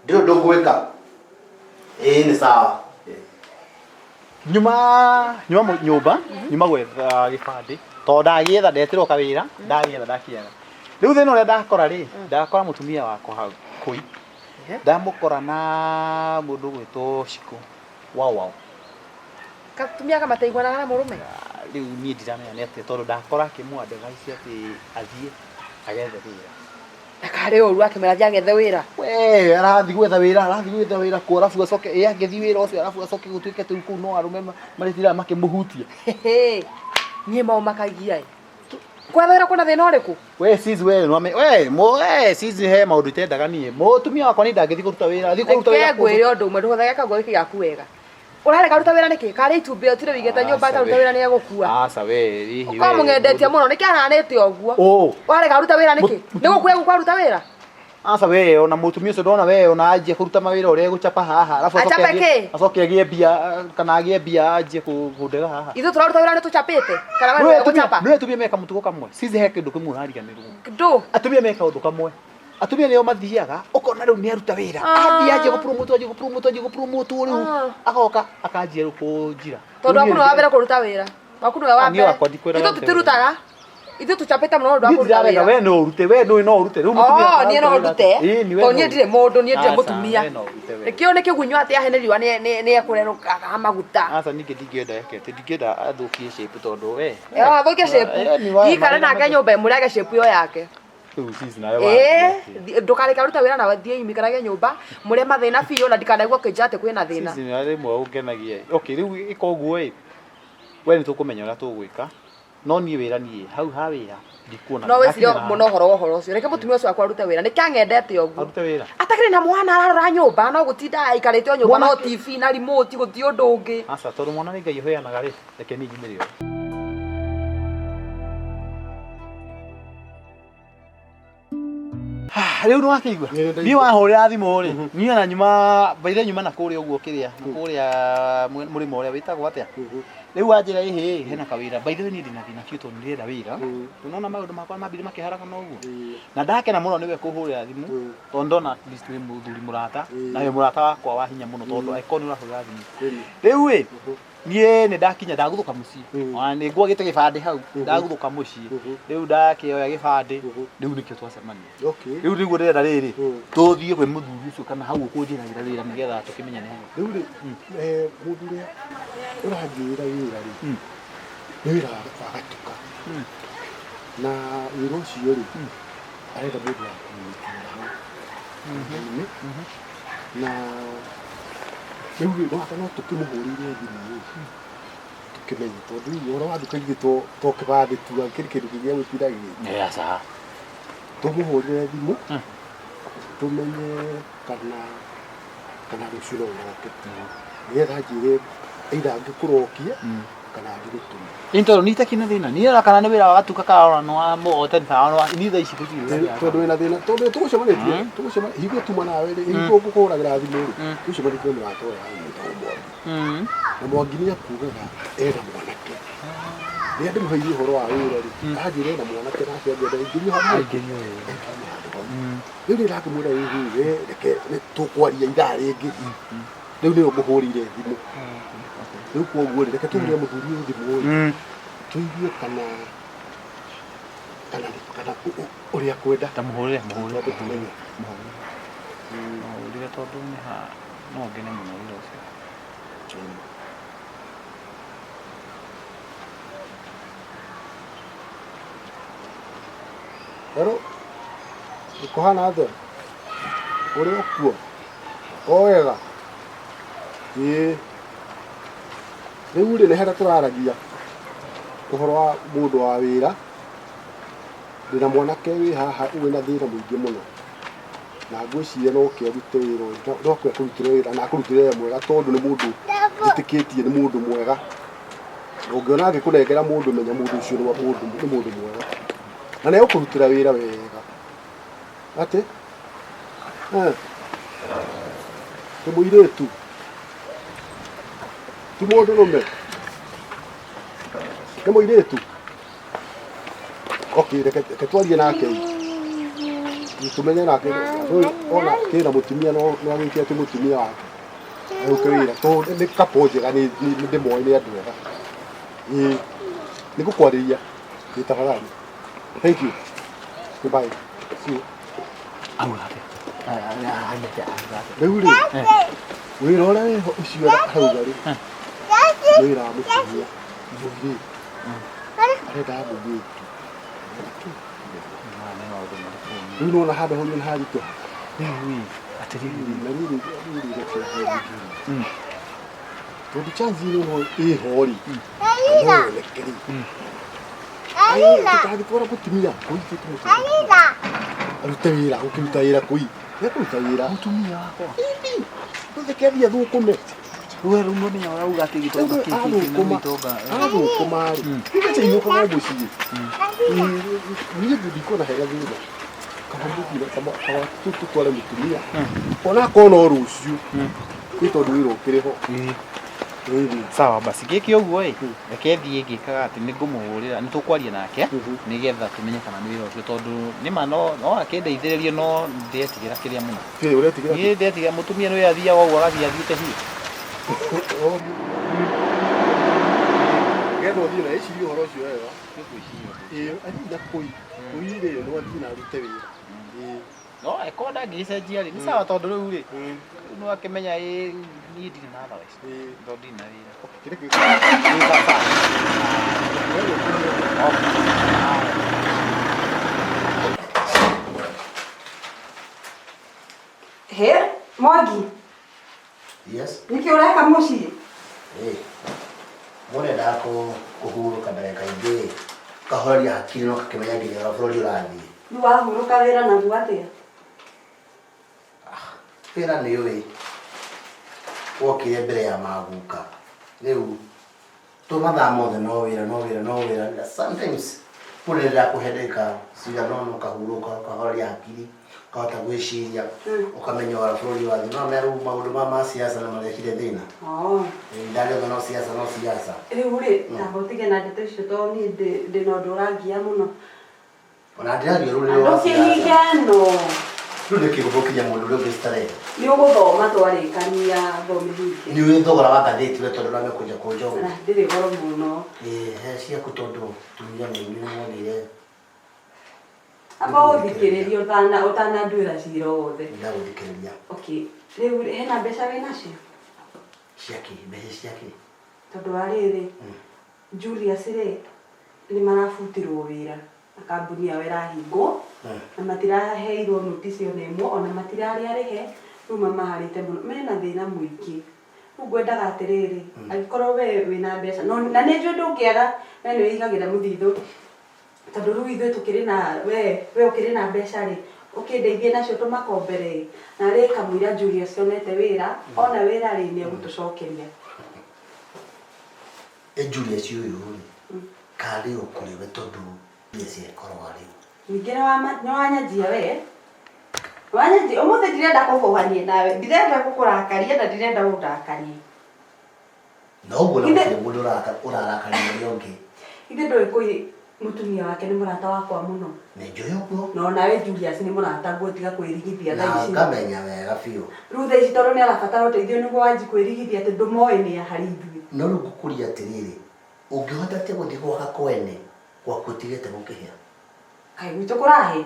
ndirĩ ũndũ ngwĩka. Ĩĩ nĩ sawa. Nyuma nyuma nyũmba nyuma gwetha gĩbandĩ tondũ ndagĩetha ndetĩrwo kawĩra ndagĩetha ndakĩetha rĩu thĩna ũrĩa ndakora rĩ ndakora mũtumia wakwa hau kũi ndamũkora na mũndũ ũgwĩtwo Shiko wao wao Katumia kamataiguanaga na mũrũme? Rĩu niĩ ndiramenya nĩ atĩa tondũ ndakora akĩmũ advice atĩ athiĩ agethe wĩra. Na karĩ ũru akĩmwĩra athiĩ agethe wĩra? We arathiĩ gwetha wĩra, arathiĩ gwetha wĩra kũ arabu acoke ĩ angĩthiĩ wĩra ũcio arabu acoke gũtuĩke atĩ rĩu kũu no arũme marĩtindaga makĩmũhutia. Niĩ mau makagia ĩ. Gwetha wĩra kwĩna thĩna ũrĩkũ? We sis we no we mo we sis he maũndũ itendaga niĩ. Mũtumia wakwa niĩ ndangĩthiĩ kũruta wĩra, athiĩ kũruta wĩra Reke ngwĩre ũndũ ũmwe ndũhũthage kaguo gĩkĩ gĩaku wega. Ũrarega aruta wĩra nĩkĩ? Karĩ itumbĩ ũtirĩ wĩigĩte nyũmba ataruta wĩra nĩ egũkua. Aca we hihi we. Ũkorwo mũngendetie mũno nĩkĩ ahanĩte ũguo? Ũ. Ũrarega aruta wĩra nĩkĩ? Nĩ gũkua egũkua aruta wĩra? Aca we ona mũtumia ũcio ndona we ona anjie kũruta mawĩra ũrĩa egũchapa haha arabu acoke Achape agĩe kĩ? acoke agĩe mbia kana agĩe mbia anjie kũndega haha. Ithuĩ tũraruta wĩra nĩ tũchapĩte? Kana we nĩwe ũgũchapa? Nĩwe atumia meka mũtugo kamwe. Sis he kĩndũ kĩmwe ũrariganĩrwo. Ndũ? Atumia meka ũndũ kamwe. Atumia nĩo mathiaga ũkona rĩu nĩ aruta wĩra. Athiĩ anjie gũpromote anjie gũpromote anjie gũpromote rĩu agoka akanjia rĩu kũnjira. Tondũ waku nĩwe wa mbere kũruta wĩra. Waku nĩwe wa Niĩ mbere. wakwa ndikwĩraga Ithuĩ ndute wĩra. tũtirutaga. Ithuĩ tũchapĩte mũno ũndũ wa Niĩ kũruta ndirarega wĩra. we no ũrute we no no ũrute rĩu mũtumia Oh, wakwa niĩ no araruta wĩra ndute. atĩa? Ĩĩ, ni we Tondũ no niĩ ndirĩ mũndũ, niĩ ndirĩ Aca, mũtumia. we no ũrute we. Nĩkĩo nĩ kĩgunyũ atĩ ahe nĩ riũa nĩ ekũrerũkaga maguta. Aca ningĩ ndingĩenda eke atĩ ndingĩenda athũkie shape tondũ we. Athũkie shape. Eh, ni wa- Ikare nake nyũmba ĩmwe age shape ĩyo yake. Rĩu sis nawe Ĩĩ, ndũkareke arute wĩra nawe thiĩ imikarage nyũmba mũrĩe mathĩna biũ na ndikanaigua ũkĩnjĩra atĩ kwĩna thĩna. Sis nĩ rĩmwe ũngenagia. Okay, rĩu ĩka ũguo ĩ. We nĩ tũkũmenya ũrĩa tũgwĩka. No niĩ wĩra niĩ hau ha wĩra ndikuona. No wĩcirie mũno ũhoro wa ũhoro ũcio. Reke mũtumia ũcio wakwa arute wĩra. Nĩkĩ ang'endete ũguo? Arute wĩra. Atakĩrĩ na mwana ararora nyũmba no gũtinda aikarĩte o nyũmba no TV na remote gũtirĩ ũndũ ũngĩ. Aca tondũ mwana nĩ Ngai ũheanaga rĩ, reke niĩ nyumĩre ũyũ. Rĩu nĩ wakĩigua Nĩ ndaigua. niĩ wahũrĩra thimũ rĩ niĩ ona nyuma mbaire nyuma na kũrĩa ũguo kĩrĩa na kũrĩa mũrĩmo ũrĩa wĩtagwo atĩa rĩu wanjĩra ĩhĩ hena kawĩra by the way niĩ ndĩna thĩna biũ tondũ ndĩrenda wĩra nona maũndũ makwa mambire makĩharagana ũguo na ndakena mũno nĩwe kũhũrĩra thimũ tondũ ndona at least wĩ mũthuri mũrata na wĩ mũrata wakwa wa hinya mũno tondũ angĩkorwo nĩ ũrahũrĩra thimũ rĩu ĩ niĩ nĩ ndakinya ndaguthũka mũciĩ ona nĩ ngwagĩte gĩbandĩ hau ndaguthũka mũciĩ rĩu ndakĩoya gĩbandĩ rĩu nĩkĩo twacemania Okay. rĩu nĩguo ndĩrenda rĩrĩ tũthiĩ kwĩ mũthuri ũcio kana hau ũkũnjĩragĩra wĩra nĩgetha tũkĩmenyane hau Rĩu rĩ, mũndũ ũrĩa ũranjĩra wĩra rĩ, nĩ wĩra wa gatuka. Na wĩra ũcio rĩ, arenda mũndũ wa kũmũnyitĩrĩra hau thutha-inĩ. Na rĩu rĩ, no no tũkĩmũhũrĩire thimũ rĩ, tũkĩmenye tondũ rĩu ũhoro wa nduka ithuĩ to kĩbandĩ tu akĩrĩ kĩndũ kĩngĩ gĩa gwĩtira gĩkĩ. Aca. Tũmũhũrĩre thimũ tũmenye kana kana rũciũ no ũroke nĩgetha njĩre either angĩkũrokia kana angĩgũtũma. Nĩ tondũ niĩ itakĩrĩ na thĩna niĩ ona kana nĩ wĩra wa gatuka kana ona nĩ wa mũgogoteni kana nĩ wa niĩ thaa ici gũtirĩ wĩra Tondũ wĩna thĩna tondũ tũgũcemanĩtie tũgũcemania hingo tuma nawe rĩ hingo ngũkũhũragĩra thimũ rĩ tũgũcemanĩtie na mũrata ũrĩa wĩtagwo Mwangi na Mwangi nĩ akugaga ena mwanake rĩrĩa ndĩmũheire ũhoro wa wĩra rĩ anjĩra ena mwanake nake angĩenda aingĩrio handũ Aingĩrio wĩra. aingĩrio handũ hau rĩu rĩrĩa ndakĩmwĩra ĩhĩ we reke nĩ tũkwaria ithaa rĩngĩ rĩu nĩyo ngũhũrĩire thimũ rĩu koguo rĩ reke tũhũrĩre mũthuri ũyũ thimũ rĩ tũigue kana kana kana ũrĩa kwenda Ta mũhũrĩre mũhũrĩre twambe tũmenye. Mũhũrĩre tondũ nĩ ha no ngene mũno wĩra ũcio. Hello, ũkũhana atĩa? Ũrĩ o kuo? O wega? Ĩĩ. Rĩu rĩ nĩ harĩa tũraragia ũhoro wa mũndũ wa wĩra ndĩna mwanake wĩ haha wĩna thĩna mũingĩ mũno na ngwĩciria no oke arute wĩra ũyũ no oke akũrutĩre wĩra na akũrutĩre wĩra mwega tondũ nĩ mũndũ njĩtĩkĩtie nĩ mũndũ mwega na ũngĩona angĩkũnengera mũndũ menya mũndũ ũcio nĩ mũndũ nĩ mũndũ mwega na nĩ egũkũrutĩra wĩra wega atĩ nĩ mũirĩtu ti mũndũrũme nĩ mũirĩtu okay reke reke twarie nake tũmenye nake ũyũ ona kĩna mũtumia no no agĩke atĩ mũtumia wake arute wĩra tondũ nĩ couple njega nĩ ndĩmoĩ nĩ andũ ega ĩĩ nĩ ngũkwarĩria ĩ tafadhali thank you goodbye see you Auga atĩa? Rĩu rĩ wĩra ũrĩa wĩho ũcio arauga rĩ nĩ wĩra wa mũtumia mũirĩtu arenda mũirĩtu rĩu nĩwona handũ hau nĩ haritũha Rĩu ĩ atĩrĩrĩ na rĩrĩ rĩrĩ reke mũthuri tondũ chance ĩno ĩho rĩ no yoneke rĩ tũtangĩtwara mũtumia kũi tũtũmũtwara arute wĩra gũkĩruta wĩra kũi nĩekũruta wĩra mũtumia wakwa rĩu athiĩ athũkũme we rĩu nĩũmenya ũrauga atĩ gĩtonga kĩkĩ athũkũma gĩtonga athũkũma rĩ mbeca inũkaga mũciĩ niĩ ndikuona hena thĩna kaba mũthire kaba tũtware mũtumia ona akorwo no rũciũ nĩ tondũ wĩra ũkĩrĩ ho Ĩĩ. Sawa basi gĩkĩ ũguo ĩ reke thiĩ ngĩkaga atĩ nĩ ngũmũhũrĩra nĩ tũkwaria nake nĩgetha tũmenye kana nĩ wĩra ũcio tondũ nĩma no no akĩndeithĩrĩrie no ndĩretigĩra kĩrĩa mũno Kĩ, ũretigĩra niĩ ndĩretigĩra mũtumia nĩwe athiaga ũguo agathiĩ athiĩte hiũ Nĩgetha ũthiĩ na ĩcirie ũhoro ũcio wega ĩĩ athiĩ na kũi kũi rĩ no athiĩ na arute wĩra ĩĩ no angĩkorwo ndangĩgĩcenjia rĩ nĩ sawa tondũ rĩu rĩ rĩu nĩ wakĩmenya ĩ niĩ ndirĩ na otherwise tondũ ndirĩ na wĩra kĩrĩ kĩ Ĩ, sawa, sawa. Okay. He, Mwangi, Yes. nĩkĩ ũreka mũciĩ? Eh. Mũndũ endaga kũhurũka ndagĩka ingĩ ũkahoreria hakiri na ũgakĩmenya nginya ũrĩa bũrũri ũrathiĩ. Rĩu wahurũka wĩra naguo atĩa? Wĩra nĩ ũĩ wokire mbere ya maguka. Rĩu to mathaa mothe no wĩra no wĩra no wĩra. Sometimes mũndũ endaga kũhe ndagĩka cigana ũna ũkahurũka ũkahoreria hakiri ũkahota gwĩciria ũkamenya ũrĩa bũrũri ũrathiĩ. No menya rĩu maũndũ ma siasa nĩ marehire thĩna. Oh. Ihinda rĩothe no siasa no siasa. Rĩu rĩ, tamba ũtige na ndeto icio tondũ niĩ ndĩ na ũndũ ũrangia mũno. Ona ndĩraria rũrĩrĩ rwa siasa. Ndũkĩhinge no. Rĩu nĩkĩ gũthũkinya mũndũ ũrĩa ũngĩ starehe? Nĩ ũgũthoma twarĩkania thomithie. Nĩ ũĩ thogora wa ngathĩti we tondũ ũramĩkũnja kũnja ũguo. Na ndĩrĩ goro mũno. Ĩĩ, he ciaku tondũ tumia nĩ inyuĩ mwagĩire. Amba ũthikĩrĩrie ũtananduĩra cira wothe. Ndagũthikĩrĩria. Okay, rĩu hena mbeca wĩ nacio? Ciakĩ? Mbeca ciakĩ? Tondũ wa rĩrĩ, Julius rĩ, nĩ marabutirwo wĩra na kambuni yao ĩrahingwo na matiraheirwo notice ona ĩmwe ona matirarĩ arĩhe rĩu mamaharĩte mũno mena thĩna mũingĩ. Rĩu ngwendaga atĩrĩrĩ, angĩkorwo we wĩna mbeca na nĩ njũĩ ndũngĩaga we nĩ wĩigagĩra mũthithũ tondũ rĩu ithuĩ tũkĩrĩ na we ũkĩrĩ na mbeca rĩ, ũkĩndeithie nacio tũmakombere ĩ, na rĩ kamũira Julius onete wĩra, ona wĩra rĩ nĩ egũtũcokeria. Ĩ Julius ũyũ rĩ, karĩ o kũrĩ we tondũ Julius ekorwo arĩ ũ? Ningĩ nĩ wanyanjia we. Wanyanjia, ũmũthĩ ndirenda kũhũhania nawe, ndirenda gũkũrakaria na ndirenda ũndakarie. Na ũguo na gũtirĩ mũndũ ũrarakaria ũrĩa ũngĩ. Ithe ndũĩ kũi mũtumia wake nĩ mũrata wakwa mũno. Nĩ njũĩ ũguo. Na onawe Julius nĩ mũrata guo tiga kwĩrigithia thaa ici. Na ngamenya wega biũ. Rĩu thaa ici tondũ nĩ arabatara ũteithio nĩguo wanji kwĩrigithia atĩ ndũmoĩ nĩ harĩ ithuĩ. No rĩu ngũkũria atĩrĩrĩ, ũngĩhota atĩa gũthiĩ gwaka kwene gwaku ũtigĩte gũkĩhĩa? Kaĩ gwitũ kũrahĩa?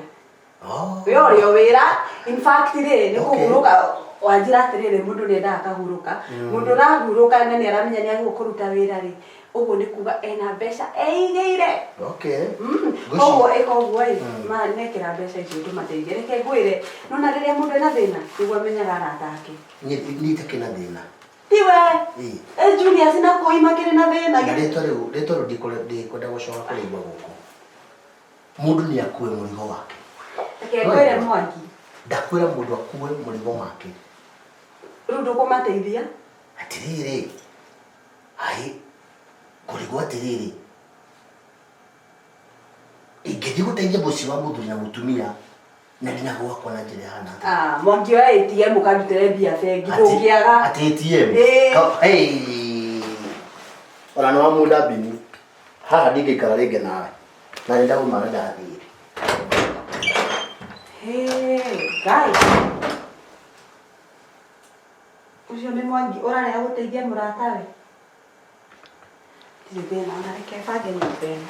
Oh. We ũrĩ o wĩra. In fact rĩ, nĩ Okay. kũhurũka wanjĩra atĩrĩrĩ mũndũ nĩ endaga akahurũka. Mũndũ ũrahurũka na nĩ aramenya nĩ agĩrĩirwo kũruta wĩra rĩ, ũguo nĩ kuga ena mbeca eigĩire. Okay. Koguo ĩka ũguo ĩ, ma nekĩra mbeca icio tũmateithie. Reke ngwĩre, nona rĩrĩa mũndũ ena thĩna, nĩguo amenyaga arata ake. Niĩ itakĩrĩ na thĩna. Tiwe. Ĩ. Ĩ Julius na kũi makĩrĩ na thĩna. Na rĩtwa rĩu, rĩtwa rĩu ndikwenda gũcoka kũrĩigua gũkũ. Mũndũ nĩ akue mũrigo wake. Reke ngwĩre Mwangi. Ndakwĩra mũndũ akue mũrigo wake. Rĩu ndũkũmateithia? Atĩrĩrĩ, hai, kũrigwo atĩrĩrĩ, ingĩthiĩ gũteithia mũciĩ wa mũthuri na mũtumia na ndina gwakwa na njĩra ĩhana atĩa? Ah, Mwangi oya ATM ũkandutĩre mbia bengi, ndũngĩaga. Atĩ ATM? Ĩĩ. Hey. Ona nĩ wa mũnda mbini. Haha ndingĩikara rĩngĩ nawe. Na nĩ ndauma na ndathiĩ. Hey, guys. Ũcio nĩ Mwangi ũrarega gũteithia mũratawe. Ndirĩ thĩna, ona reke bange nyũmba ĩno.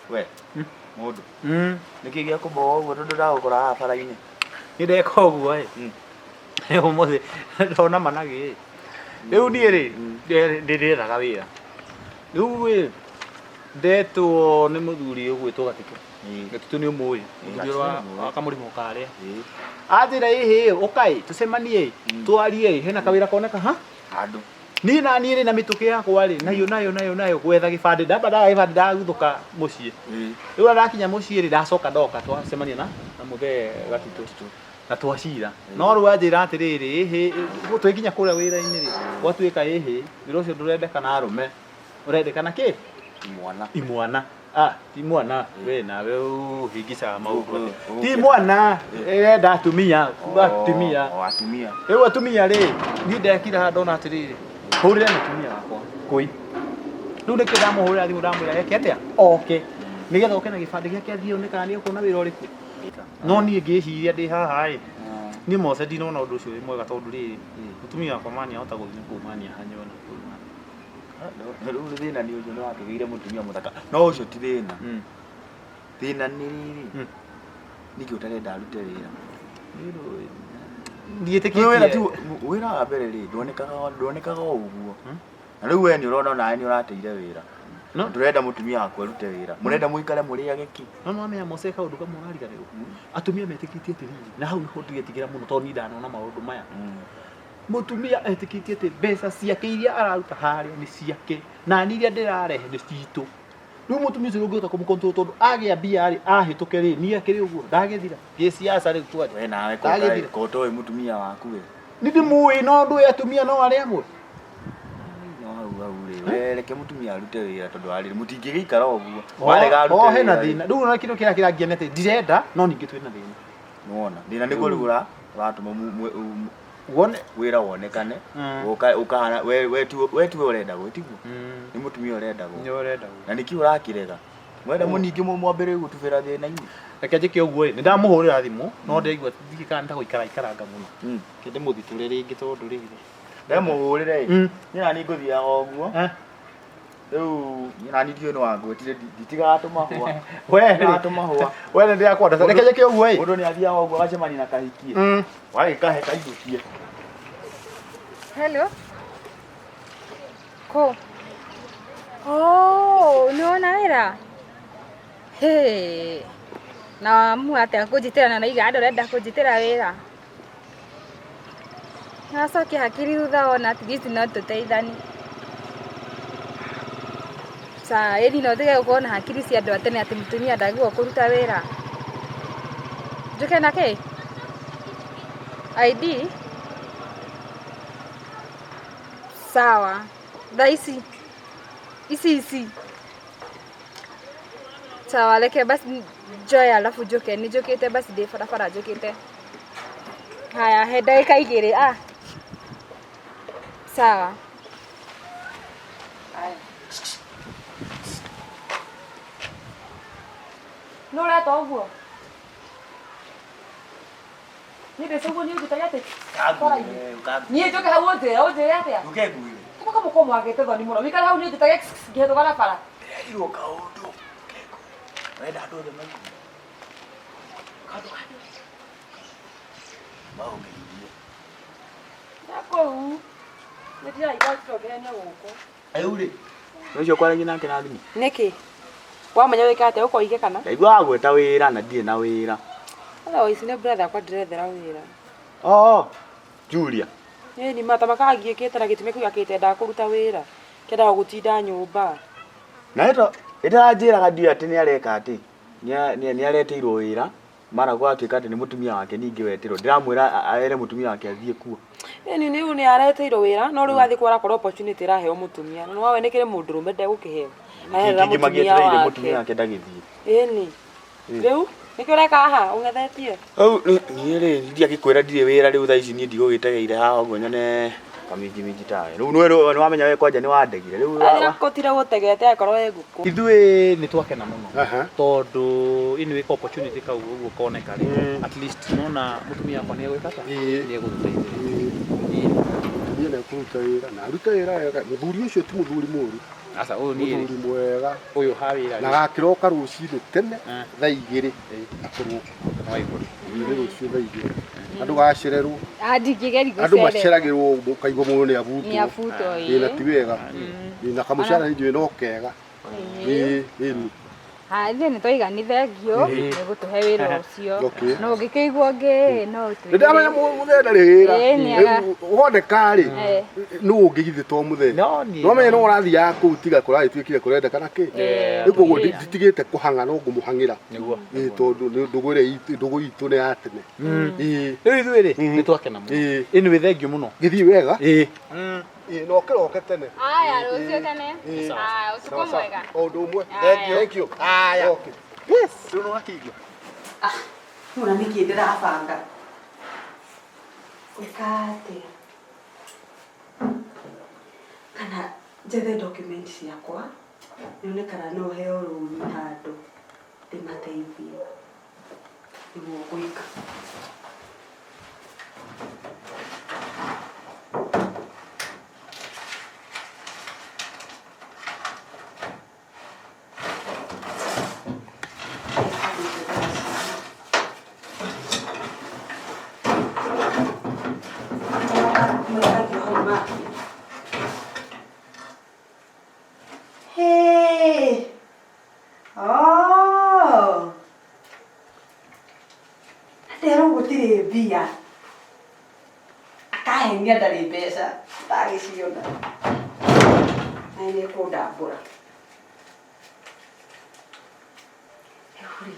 We, mũndũ. Nĩkĩ gĩa kũmboa ũguo tondũ ndagũkora haha bara-inĩ? Nĩ ndeka ũguo ĩ. Ũmũthĩ ndona managĩ ĩ. Rĩu niĩ rĩ, ndĩrethaga wĩra. Rĩu ĩ, ndetwo nĩ mũthuri ũgwĩtwo Gatitũ. Gatitũ nĩ ũmũĩ, mũthuri ũrĩa wa kamũrĩmo karĩa. Anjĩra ĩhĩ, ũka ĩ, tũcemanie ĩ, twarie ĩ, hena kawĩra koneka ha? Handũ. Niĩ na niĩ rĩ na mĩtũkĩ yakwa rĩ, nayo nayo nayo nayo gwetha gĩbandĩ, ndamba ndaga gĩbandĩ ndaguthũka mũciĩ. Rĩu ndakinya mũciĩ rĩ, ndacoka ndoka twacemania na mũthee Gatitũ. Na twacira. No rĩu anjĩra atĩrĩrĩ, ĩhĩ, twĩkinya kũrĩa wĩra-inĩ rĩ, gwatuĩka ĩhĩ, wĩra ũcio ndũrendekana arũme, ũrendekana kĩ? Imwana. Imwana. Ah, ti mwana, we nawe ũhingicaga maũndũ. Ti mwana, ĩrenda atumia, kuga atumia. O atumia. Rĩu atumia rĩ, niĩ ndekire haha ndona atĩrĩrĩ, hũrĩre mũtumia wakwa, kũi. Rĩu nĩkĩo ndamũhũrĩra thimũ ndamwĩra eke atĩa? Oke. Nĩgetha oke na gĩbandĩ gĩake athiĩ one kana nĩekuona wĩra ũrĩkũ. No niĩ ngĩciria ndĩ haha ĩ, niĩ mose ndinona ũndũ ũcio wĩ mwega tondũ rĩrĩ, mũtumia wakwa mani ahota gũthiĩ kũu mani ahanywo na kũu. Rĩu thĩna nĩ ũcio nĩ wakĩgĩire mũtumia mũthaka. No ũcio ti thĩna. Thĩna nĩ rĩrĩ, nĩkĩ ũtarenda arute wĩra? Ndiĩtĩkĩtie. Wĩra ti wĩra wa mbere rĩ, ndwonekaga o ũguo. Na rĩu we nĩ ũrona onawe nĩ ũrateire wĩra. No. Ndũrenda mũtumia waku arute wĩra. Mũrenda mũikare mũrĩage kĩ? No no amenya mose kaũndũ kamwe ũrariganĩrwo. Atumia metĩkĩtie atĩrĩrĩ, na hau nĩho ndiretigĩra mũno tondũ niĩ ndanona maũndũ maya. Mũtumia etĩkĩtie atĩ mbeca ciake iria araruta harĩa nĩ ciake na niĩ iria ndĩrarehe nĩ citũ. Rĩu mũtumia ũcio ndũngĩhota kũmũ-control tondũ agĩa mbia rĩ, ahĩtũke rĩ, niĩ akĩrĩ ũguo, ndagĩthira. Gĩciaca rĩu twaria. We nawe Ndagĩthira. ko ũtoĩ mũtumia waku we. Nĩ ndĩmũĩ no ndũĩ atumia no arĩa amwe. No hau hau rĩ, we reke mũtumia arute wĩra tondũ arĩ mũtingĩgĩikara ũguo. Warega arute O hena wĩra rĩ, thĩna. Rĩu ona kĩndũ kĩrĩa kĩrangia nĩ atĩ ndirenda no ningĩ twĩna thĩna. Nĩwona. Thĩna nĩguo rĩu ũratũma Wone wĩra wonekane. Ũkahana we tiwe ũrendagwo tiguo? Nĩ mũtumia ũrendagwo. Nĩ ũrendagwo. Na nĩkĩ ũrakĩrega? Mwenda mũningĩ mwambĩrĩrie gũtubĩra thĩna-inĩ. Reke njĩke ũguo ĩ, nĩ ndamũhũrĩra thimũ no ndĩraigua ndiũĩ kana nĩ ta gũikara ikaranga mũno. Reke ndĩmũthitũre rĩngĩ tondũ rĩrĩ. Ndemũhũrĩre ĩ. Niĩ nani ngũthiaga ũguo. Rĩu niĩ nani ndiũĩ nĩ wangwĩtire nditigaga tũmahũa. We rĩ. Nditigaga tũmahũa. We nĩ ndĩrakwenda. Reke njĩke ũguo ĩ. Mũndũ nĩ athiaga ũguo agacemania na kahiki ĩ. Wagĩkahe kaiyũkie. Hello. Ko. Oh, nĩwona wĩra? Hey. Na wamua atĩa kũnjĩtĩra na naiga andũ ũrenda kũnjĩtĩra wĩra? Nacokia hakiri thutha wona at least no tũteithanie. Sawa, ĩni no ũtige gũkorwo na hakiri cia andũ a tene atĩ mũtumia ndagĩrĩirwo kũruta wĩra. Njũke na kĩ? ID? Sawa. Thaa ici. Ici ici. Sawa, reke basi njoe alafu njũke. Nĩ njũkĩte basi ndĩ barabara njũkĩte. Haya, he ndagĩka igĩrĩ. Ah. Sawa. Nũ ũreta ũguo? Niĩ ndĩ ũguo niĩ ũnjĩtagia atĩ niĩ njũke hau ũnjĩre ũnjĩre atĩa? Ũke ngwĩre. Kũma mũkorwo mwagĩte thoni mũno. Wĩikare hau niĩ ũnjĩtage ngĩhĩtũka na bara. Ndĩrerirwo kaũndũ. Ũke ngwĩre. Ũrenda andũ othe maigue? Kaũndũ kangĩ. Maũngeithie. Na kũu. Nĩ ndĩraigua tũrongereria gũkũ. Rĩu rĩ, nĩ ũcio kwaragia nake na thimũ? Nĩkĩ? Wamenya wĩke atĩa ũkoige kana? Ndaigua wagweta wĩra na ndirĩ na wĩra. Otherwise nĩ brother akwa ndĩrethera wĩra. Oh, Julia. Ĩĩ ni mata makangiĩkĩte na gĩtũmi kĩu akĩte kũruta wĩra. Kĩendaga gũtinda nyũmba. Na ĩto ĩtaranjĩraga ndiũĩ atĩ nĩ areka atĩ nĩ aretĩirwo wĩra mara gwatuĩka atĩ nĩ mũtumia wake ningĩ wetĩrwo. Ndĩramwĩra ere mũtumia wake athiĩ kuo. Ĩni nĩ rĩu nĩ aretĩirwo wĩra no rĩu athiĩ kwara korwo opportunity ĩraheo mũtumia. Na nĩwawe nĩ kĩrĩ mũndũrũme ndegũkĩheo. Arerera Kĩngĩ mũtumia magĩetereire wake. mũtumia wake ndagĩthiĩ. Ĩni. Rĩu nĩkĩo ũreka haha ũng'ethetie? Rĩu niĩ rĩ ndiagĩkwĩra ndirĩ wĩra rĩu thaa ici niĩ ndigũgĩtegeire haha ũguo nyone kaminjiminji tawe. Rĩu nĩ wamenya we kwanja nĩ wandegire. Rĩu Gũtirĩ gũtegete akorwo ĩ ngũkũ. Ithuĩ nĩ twakena mũno tondũ anyway ka opportunity kau ũguo koneka rĩ, at least nona mũtumia wakwa nĩ egwĩka atĩa? Nĩ egũtũteithĩrĩria. Mũtumia nĩ ekũruta wĩra na arute wĩra wega. Mũthuri ũcio ti mũthuri mũru. Aca ũyũ niĩ Mũthuri mwega. Ũyũ ha wĩra Na gakĩroka rũcinĩ tene thaa igĩrĩ akorwo nĩ rũciũ thaa igĩrĩ. Andũ gacererwo. Ah, ndingĩgeria Andũ gũcererwo. maceragĩrwo ũkaigua mũndũ nĩ abutwo. Nĩ abutwo, Ĩĩ na ĩĩ. ti wega. Ĩĩ na kamũcara nĩ njũĩ no kega. Ĩĩ ĩĩ. Ha, ithuĩ nĩ twaigani thengio nĩ gũtũhe wĩra ũcio. Okay. No ũngĩkĩigua ũngĩ no ũtwĩre. Nĩ ndĩramenya mũthee ndarĩ wĩra. Ĩĩ, nĩ aga. Woneka rĩ, Eh. nũ ũngĩ githĩ to mũthee. No No menye no ũrathiaga kũu tiga kũragĩtuĩkire kũrendekana kĩ. Rĩu koguo nditigĩte kũhang'a no ngũmũhang'ĩra. Nĩguo. Ĩĩ tondũ nĩ ndũgũ ĩrĩa ndũgũ itũ nĩ ya tene. Ĩĩ. Rĩu ithuĩ rĩ nĩ twakena mũno. Anyway thengio mũno. Gĩthiĩ wega. Ĩĩ. Ĩĩ no kĩroke tene. Aya, rũciũ tene. Aya, ũtukũ mwega. O ũndũ ũmwe. Thank you. Thank you. Aya. Okay. Yes. Rĩu nĩ wakĩigua. Nona nĩkĩ ndĩrabanga. Gwĩka atĩa? Kana njethe document ciakwa nyone kana no heo rũni handũ ndĩmateithie. Nĩguo ngwĩka. Hey! Mbia. Akahenia ndarĩ mbeca ndagĩciona. Na nĩ ekũndambũra. Rĩu rĩ.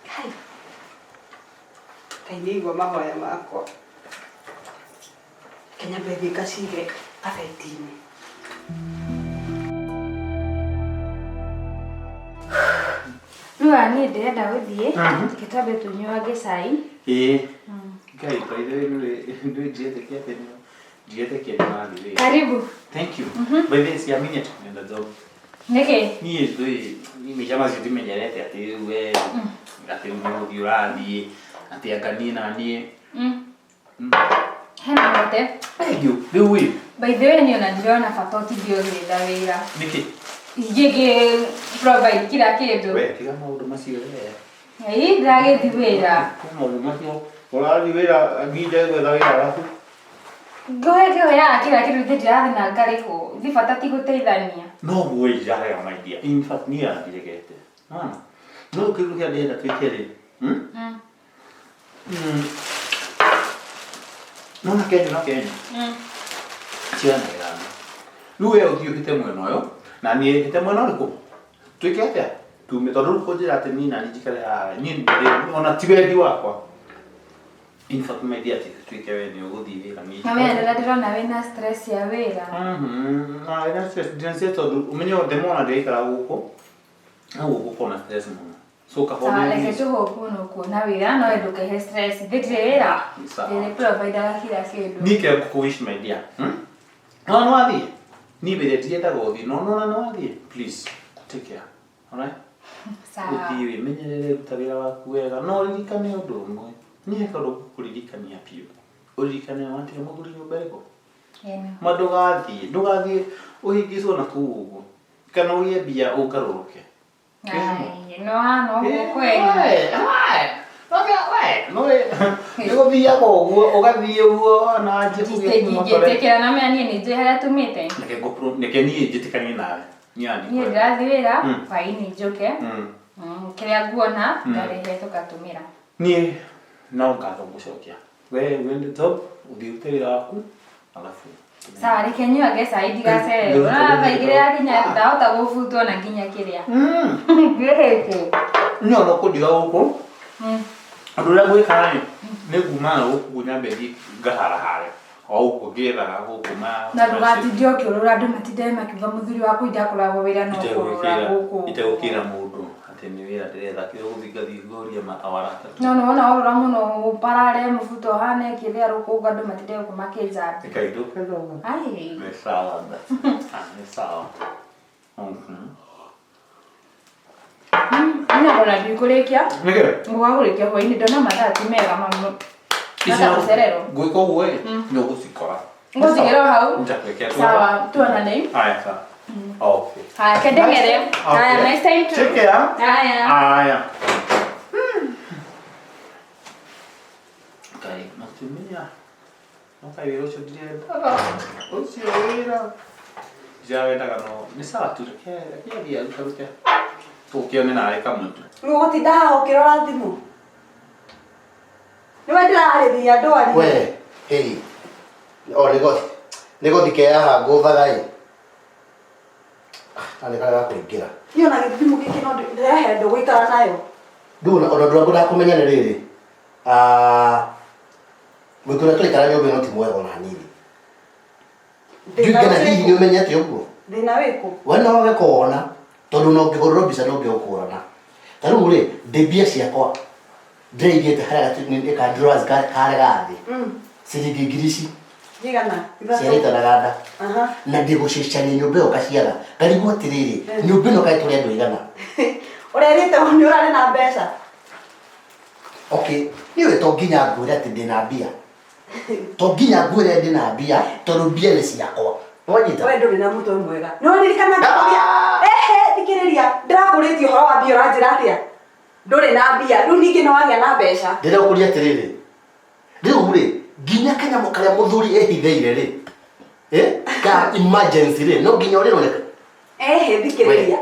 Kai. Ngai nĩ aigua mahoya makwa. Reke nyambe thiĩ ngacige kabeti-inĩ. Rĩu haha niĩ ndĩrenda gũthiĩ, reke twambe tũnyuange cai. Ĩĩ. Ngai, by the way, nĩ nĩ ndiretĩkia atĩ nĩ ndiretĩkia nĩ ũrathiĩ wĩra. Karibu. Thank you. By the way, siamini ati tunaenda job. Nĩkĩ? Niĩ ndũĩ, niĩ maica macio ndimenyerete atĩ rĩu we atĩ rĩu nĩ gũthiĩ ũrathiĩ, atĩ anga niĩ na niĩ. Hena mũgate. Thank you. Rĩu ĩ, By the way niĩ ona ndirona bata ũtinde ũgĩetha wĩra. nĩkĩ? Ingĩgĩ provide kila kĩndũ. We tiga maũndũ macio we. Ĩĩ ndĩragĩthiĩ wĩra. Tiga maũndũ macio. Ũrathiĩ wĩra niĩ njage gwetha wĩra arabu. Ngũhe kĩhoyaga kila kĩndũ ithe ndirathiĩ na ngarĩhwo. Ithe bata ti gũteithania. No guo iraga my dear. In fact niĩ andiregete. Nona. No kĩndũ kĩrĩa ndĩrenda twĩke rĩ. Nona Kenya na Kenya. Cianagĩra. Rĩu we ũthiĩ ũhĩte mwena ũyũ na niĩ hĩte mwena ũrĩkũ? Twĩke atĩa? Tume tondũ rĩu kũnjĩra atĩ niĩ na niĩ njikare haha niĩ ona ti wendi wakwa. In fact my dear tuĩke we nĩ ũgũthiĩ wĩra niĩ. Na we ndĩra ndĩrona wĩna stress ya wĩra. Na wĩna stress ndina stress tondũ ũmenye ndĩmona ndĩraikara gũkũ. No gũkũ kona stress mũno. So Sawa, kahona reke tũhũkwo nũkuona wĩra no we ndũkehe stress. Ithe ndirĩ wĩra. Sawa. Ndĩrĩ provider kila kĩndũ. Niĩ kĩrĩa ngũkũ-wish my dear. No nĩ wathiĩ? Niĩ wĩra ndiendaga ũthiĩ no nona nĩ wathiĩ. Please take care. Alright? Sawa. Ũthiĩ wĩmenyerere ruta wĩra waku wega no ũririkane ũndũ ũmwe. Niĩ he kaũndũ ngũkũririkania biũ. Ũririkane watiga mũthuri nyũmba ĩrĩkũ? Ĩno. Ma ndũgathiĩ, ndũgathiĩ ũhĩngĩcwo na kũu ũguo. Kana ũgĩe mbia ũngarũrũke. Ai, no hana ũguo kweli. Nĩ gũthiaga ũguo ũgathiĩ ũguo na wanjie kũgĩa Ingĩtĩkĩra na mea niĩ nĩ njũĩ harĩa tumĩte. Reke niĩ njĩtĩkanie nawe. Niĩ Niĩ andikwe. ndĩrathiĩ wĩra hwaĩ-inĩ njũke. Kĩrĩa nguona ngarehe tũgatũmĩra. Niĩ no ngatho ngũcokia. We wende job ũthiĩ ũrute wĩra waku alafu. Sawa, reke nyuange cai ndigacererwo. Ũrona thaa igĩrĩ yakinya ndahota gũbutwo na nginya kĩrĩa. Ngĩhĩte. Niĩ ona kũndiga gũkũ. Ũndũ ũrĩa ngwĩka rĩ, nĩ nguma na gũkũ nyambe thiĩ ngaharahare o gũkũ ngĩethaga gũkũ ma Na ndũgatinde ũkĩũrũra andũ matinde makiuga mũthuri waku indakoragwo wĩra no kũrũra gũkũ. Itegũkĩra mũndũ atĩ nĩ wĩra ndĩretha kĩrĩa gũthiĩ ngathiĩ ngoria awara atatũ. No nĩwona worũra mũno ũparare mũbuto ũhane kĩrĩa rũkũngũ andũ matinde gũkũ makĩnjambia. Reke ndũke ndogo. Ai. Nĩ sawa basi. Nĩ sawa. Niĩ ona ndikũrĩkia. Nĩkĩ? Ngũga kũrĩkia hwaĩ-inĩ ndona mathaa ti mega mamu. Gũcererwo. Ngwĩka ũguo ĩ, nĩ ũgũcikora. Ngũcigĩra o hau. Njakwĩkĩra. Sawa, tuonane. Haya sawa. Okay. Haya, kendengere. Haya, nice time to. Take care. Haya. Haya. Ngai, mũtumia. No kaĩ wĩra ũcio ndirendaga. Ũcio wĩra. Ndirawendaga no nĩ sawa tu reke reke athiĩ arutarute. Tũkĩone nawe kamũtu. Rĩu ũgũtinda haha ũkĩrora thimũ. Nĩwe ndĩrarĩria ndwari. We, hey. O nĩ nĩ gũthi haha ngũthaga ĩ. Na nĩ karega kũingĩra. Niĩ ona gĩthimũ gĩkĩ no ndĩrehe ndũgũikara nayo. Ndũ ona ũndũ ũrĩa ngwendaga kũmenya nĩ rĩrĩ. Mũingĩ ũrĩa tũraikara nyũmba ĩno ti mwega ona hanini. Ndiũĩ kana hihi nĩ ũmenyete ũguo. Thĩna wĩkũ? We no wage kũwona tondũ ona ũngĩhũrĩrwo mbica ndũngĩũkũrana. Ta rĩu rĩ, ndĩ mbia ciakwa ndĩraigĩte harĩa ka drawers karĩa ga thĩ. Ciringi ngiri ici. Njigana? Ithatũ. Ciarĩtanaga nda. Na ndĩgũcicania nyũmba ĩyo ngaciaga. Ngarigwo atĩrĩrĩ, nyũmba ĩno kaĩ tũrĩ andũ aigana? Ũrerĩte nĩ ũrarĩ na mbeca? Okay, niĩ to nginya ngwĩre atĩ ndĩna mbia. To nginya ngwĩre ndĩna mbia tondũ mbia nĩ ciakwa. Wanyita? We ndũrĩ na mũtwe mwega. Nĩ ũririkana ngĩkũria? Ehe, thikĩrĩria. Ndĩrakũrĩtie ũhoro wa mbia ũranjĩra atĩa? Ndũrĩ na mbia. Rĩu ningĩ nĩ wagĩa na mbeca. Ndĩrakũria atĩrĩrĩ. Rĩu rĩ, nginya kanyamũ karĩa mũthuri ehithĩire rĩ. Ka emergency rĩ, no nginya ũrĩrore. Ehe, thikĩrĩria.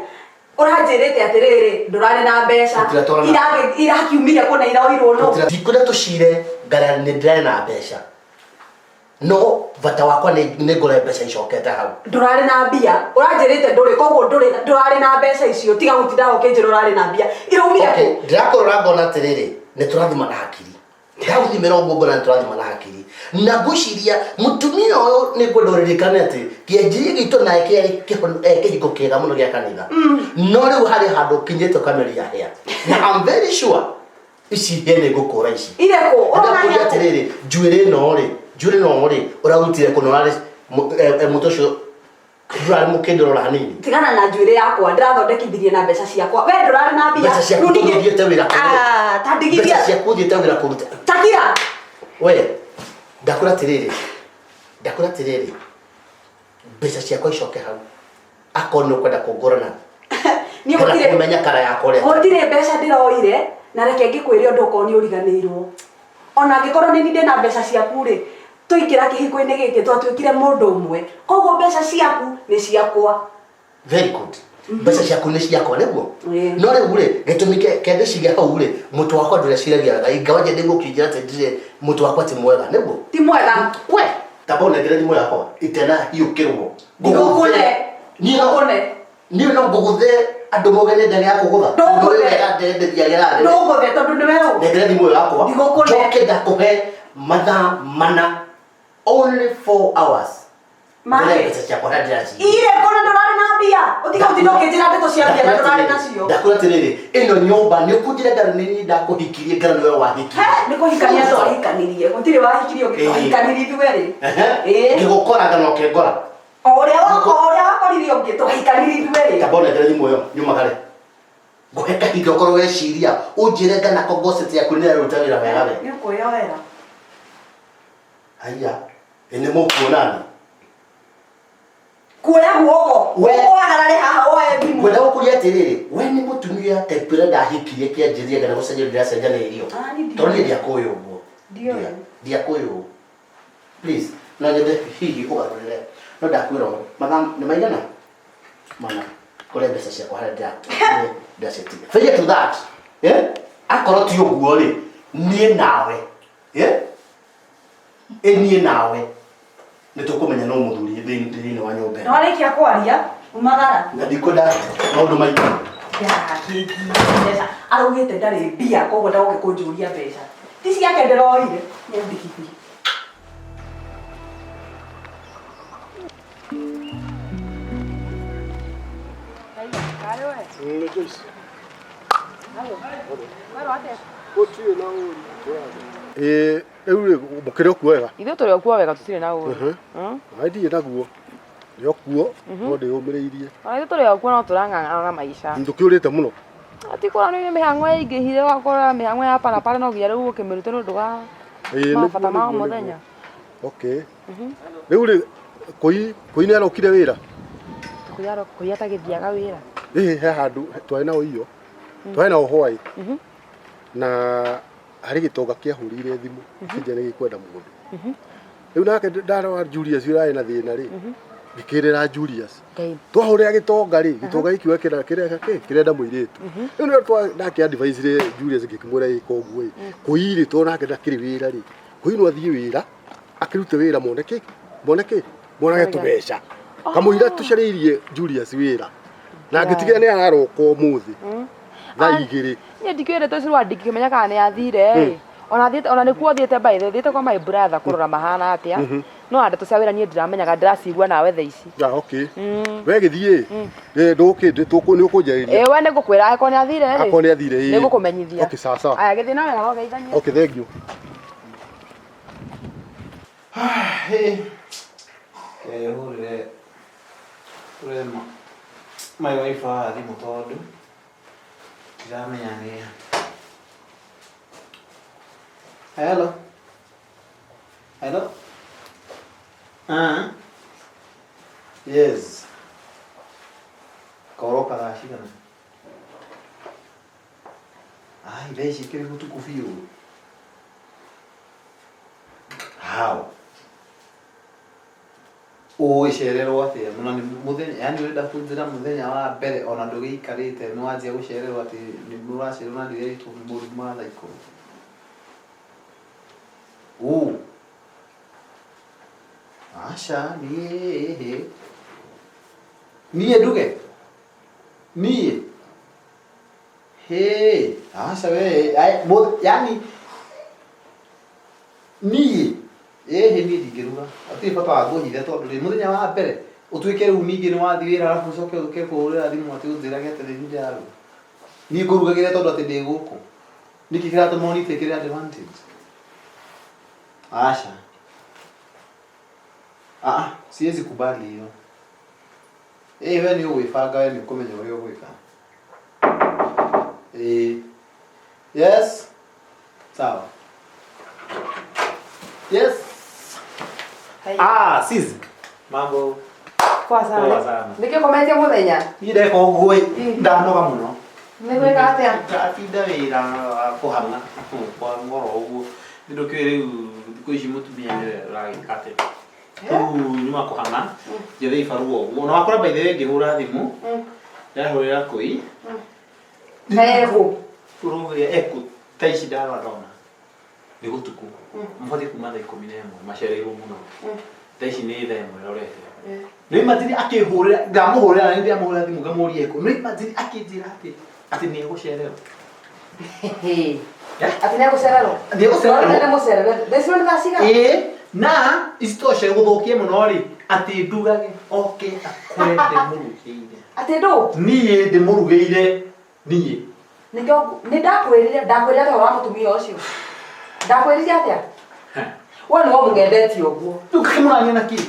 Ũranjĩrĩte atĩrĩrĩ, ndũrarĩ na mbeca. Tũtiratwarana. Irakiumire kũ na iroirwo nũ? Ndikwenda tũcire ngara nĩ ndĩrarĩ na mbeca no bata wakwa nĩ ngore mbeca icokete hau. Ndũrarĩ na mbia. Ũranjĩrĩte ndũrĩ, koguo ndũrarĩ na mbeca icio. Tiga gũtinda ũkĩnjĩra ũrarĩ na mbia. Iraumire Okay, kũ? ndĩrakũrora ngona atĩrĩrĩ nĩ tũrathima na hakiri. Ndagũthimĩra ũguo ngona nĩ tũrathima na hakiri. Na ngwĩciria mũtumia ũyũ nĩ ngwenda ũririkane atĩ kĩanjĩrĩria gitũ naye kĩarĩ kĩhiko kĩega mũno gĩa kanitha. No rĩu harĩ handũ ũkinyĩte ũkameria hĩa. Na I'm very sure ici hĩa nĩ ngũkũra ici. Irĩ kũ? Ũrona Ndakũria hĩa kũ? atĩrĩrĩ, njuĩrĩ ĩno rĩ, njuĩrĩ ĩno rĩ, ũrarutire kũ na ũrarĩ mũtwe ũcio ndũrarĩ mũkĩndũrora hanini? Tigana na njuĩrĩ yakwa, ndĩrathondekithirie na mbeca ciakwa. We ndũrarĩ na mbia. Mbeca ciaku Rĩu ningĩ- tondũ ũthiĩte wĩra kũrĩ. Ah, ta ndigithia. Mbeca ciaku ũthiĩte wĩra kũruta. Takira. We, ndakwĩra atĩrĩrĩ, ndakwĩra atĩrĩrĩ, mbeca ciakwa icoke hau. Akorwo nĩ ũkwenda kũngũrana. Niĩ Kana gũtirĩ kũmenya kara yakwa ũrĩa. Gũtirĩ mbeca ndĩroire, na reke ngĩkwĩre ũndũ okorwo nĩ ũriganĩirwo. Ona angĩkorwo nĩ niĩ ndĩna mbeca ciaku rĩ, twaingĩra kĩhiko-inĩ gĩkĩ twatuĩkire mũndũ ũmwe. Koguo mbeca ciaku nĩ ciakwa. Very good. Mbeca ciaku nĩ ciakwa nĩguo? Ĩĩ. No rĩu rĩ, gĩtũmi kĩa ndĩcige hau rĩ, mũtwe wakwa ndũreciragia wega. Ingawaje ndĩgũkĩnjĩra atĩ ndirĩ mũtwe wakwa ti mwega, nĩguo? Ti mwega. We, tamba ũnengere thimũ yakwa itenahiũkĩrwo. Ngũkũne. Niĩ no Ngũkũne. Niĩ no ngũgũthe andũ mauge nĩ ndagĩa kũgũtha. Ndũngũthe. Ndũĩ wega ndĩthiagĩra thĩ. Ndũngũthe tondũ nĩwe ũ. Nengere thimũ ĩyo yakwa. Ndigũkũne. Njoke ndakũhe mathaa mana. Only 4 hours. Mane. Ngore mbeca ciakwa na ndĩraciigire. Ire kona ndũrarĩ na mbia. Ũtiga gũtinda ũkĩnjĩra ndeto cia mbia na ndũrarĩ nacio. Ndakwĩra atĩrĩrĩ, ĩno nyũmba nĩ ũkũnjĩra ngano nĩ niĩ ndakũhikirie, ngano nĩwe wahikirie. He, nĩ kũhikania twahikanirie. Gũtirĩ wahikirie ũngĩ, Ĩĩ. twahikanirie ithuerĩ. Ehe. Ĩĩ. Ngĩgũkora ngano ũkĩngora. O ũrĩa o ũrĩa wakorire ũngĩ, twahikanirie ithuerĩ. Tamba ũnengere thimũ ĩyo, nyumagare. Ngũhe kahinda ũkorwo weciria, ũnjĩre ngana ko ngoceti yaku nĩ ĩraruta wĩra wega we. Nĩ ũkwĩyoera. Haiya, ĩ nĩ mũkuonani. Kuoya guoko. We- Ũwagarare haha woe thimũ. Ngwenda gũkũria atĩrĩrĩ, we nĩ mũtumia type ĩrĩa ndahikirie kĩanjĩrĩria kana gũcenjia ndĩracenjanĩirio. Ah, niĩ ndiũĩ. Tondũ niĩ ndiakũĩ ũguo. Ndiũĩ. Ndiakũĩ ũguo. Please, no nyende hihi ũgarũrĩre. No ndakwĩra ũũ, mathaa nĩ maigana? Mana, kũrĩa mbeca ciakwa harĩa ndĩracitiga. Failure to that. Akorwo ti ũguo rĩ, niĩ nawe. Ĩ niĩ nawe. Nĩ tũkũmenya no mũthuri thĩinĩ wa nyũmba ĩno. Nĩwarĩkia kwaria, umagara. Na ndikwenda maũndũ maingĩ. Mbeca. Araugĩte ndarĩ mbia, koguo ndagũke kũnjũria mbeca. Ti ciake ndĩroire, nĩ andigithie. Nĩ Joyce. Gũtirĩ na ũru. Ĩĩ, rĩu rĩ, mũkĩrĩ o kuo wega? Ithuĩ tũrĩ o kuo wega, tũtirĩ na ũru. Na ndirĩ naguo. Ndĩ o kuo, no ndĩyũmĩrĩirie. Ona ithuĩ tũrĩ o kuo no tũrang'ang'ana na maica. Ndũkĩũrĩte mũno. Ati kũra nĩ mĩhang'o yaingĩhire, ũgakora mĩhang'o ya hapa na pale no nginya rĩu ũkĩmĩrute nĩ ũndũ wa Ĩĩ, mabata nĩguo, ma o nĩguo, mũthenya. nĩguo. Okay. Rĩu rĩ, kũi nĩ arokire wĩra? Kũi atagĩthiaga wĩra. Ĩĩ, he handũ twarĩ nao irio. Twarĩ nao hwaĩ. Na harĩ gĩtonga kĩahũrĩire thimũ, kĩnjĩra nĩ gĩkwenda mũndũ. Rĩu nake ndarora Julius ũrarĩ na thĩna rĩ, ngĩkĩrĩra Julius. Ngai. Twahũrĩra gĩtonga rĩ, gĩtonga gĩkiuga kĩrenda mũirĩtu. Rĩu nĩrĩo ndake advise rĩ Julius ngĩkĩmwĩra ĩka ũguo ĩ. Kũi rĩ, tondũ nake ndakĩrĩ wĩra rĩ, kũi no athiĩ wĩra, akĩrute wĩra mone kĩ? Mone kĩ? Monage tũbeca. Kamũira tũcarĩirie Julius wĩra. Na ngĩtigĩra nĩ araroka ũmũthĩ. Thaa igĩrĩ. Niĩ ndikĩũĩ ndeto icio rĩu ndingĩkĩmenya kana nĩ athire ĩ. Ona athiĩte, ona nĩkuo athiĩte by the way, thiĩte kwa my brother kũrora mahana atĩa. No ndeto cia wĩra niĩ ndiramenyaga, ndĩracigua nawe thaa ici. Ah, okay. We gĩthiĩ, ndũkĩ, nĩ ũkũnjarĩria. Ĩ, we nĩngũkwĩra angĩkorwo nĩ athire rĩ. Akorwo nĩ athire, ĩ. Nĩngũkũmenyithia. Okay, sawa sawa. Aya, gĩthiĩ na wega na ũgeithanie. Okay, thank you. Hũrĩre hũrĩre my wife haha thimũ tondũ ndiramenya nĩ. Hello. Hello. Ah. Yes. Koroka thaa cigana? Ai, thaa ici kĩrĩ gũtukũ biũ. How? Ũgũgĩcererwo atĩa na nĩ mũthenya yani ũrenda kũnjĩra mũthenya wa mbere ona ndũgĩikarĩte nĩ wanjia gũcererwo atĩ nĩ ũracererwo na ndĩrerĩtwo nĩ mũrimũ wa thaa ikũmi. Ũ aca niĩ ĩhĩ niĩ nduge niĩ hĩ aca we yani Niĩ? Ĩhĩ niĩ ndingĩruga. Hatirĩ bata wa kũnjĩra tondũ rĩ, mũthenya wa mbere ũtuĩke rĩu ningĩ nĩ wathiĩ wĩra arabu ũcoke ũke kũhũrĩra thimũ atĩ ũnjĩrage atĩ nĩ ndĩraruga. Niĩ ngũrugagĩre tondũ atĩ ndĩ gũkũ? Nĩkĩ kĩratũma ũnitĩkĩre advantage? Aca. Aa, siwezi kubali hiyo. Ĩĩ we nĩ ũgwĩbanga we nĩ ũkũmenya ũrĩa ũgwĩka. Ĩĩ. Yes. Sawa. Yes. Hai. Ah, sis. Mambo. Poa sana. Poa sana. Nĩkĩ ũkometie mũthenya? Niĩ ndeka ũguo ĩ, ndanoga mũno. Nĩ gwĩka atĩa? Ndatinda wĩra wa kũhang'a kwa ngoro ũguo. Nĩ ndũkĩũĩ rĩu thikũ ici mũtumia nĩwe ũragĩka atĩ. Rĩu nyuma kũhang'a, njethe ibarũa ũguo. Na wakora by the way ngĩhũra thimũ, ndahũrĩra kũi. Ekũ? Ũrũgĩre ekũ thaa ici ndarora ndona nĩ gũtukũ mabatiĩ kuma thaa 11 macereirwo mũno thaa ici nĩ thaa 1 ĩrorete nĩ imagine akĩhũrĩra ndamũhũrĩra na nĩ ndamũhũrĩra thimũ ngamũria ekũ nĩ imagine akĩnjĩra atĩ atĩ nĩ egũcererwo Atĩ nĩ egũcererwo? Nĩ egũcererwo. Nĩ mũcerere. Thaa ici nĩ thaa cigana? Ĩĩ na isitoshe gũthũkie mũno rĩ atĩ ndugage oke akore ndĩmũrugĩire Atĩ ndũ? niĩ ndĩmũrugĩire niĩ Nĩkĩo nĩ ndakwĩrire ndakwĩrire atĩa ũhoro wa mũtumia ũcio? Ndakwĩrire atĩa? We nĩwe ũmũgendetie ũguo. Rĩu kakĩmũrania na kĩ?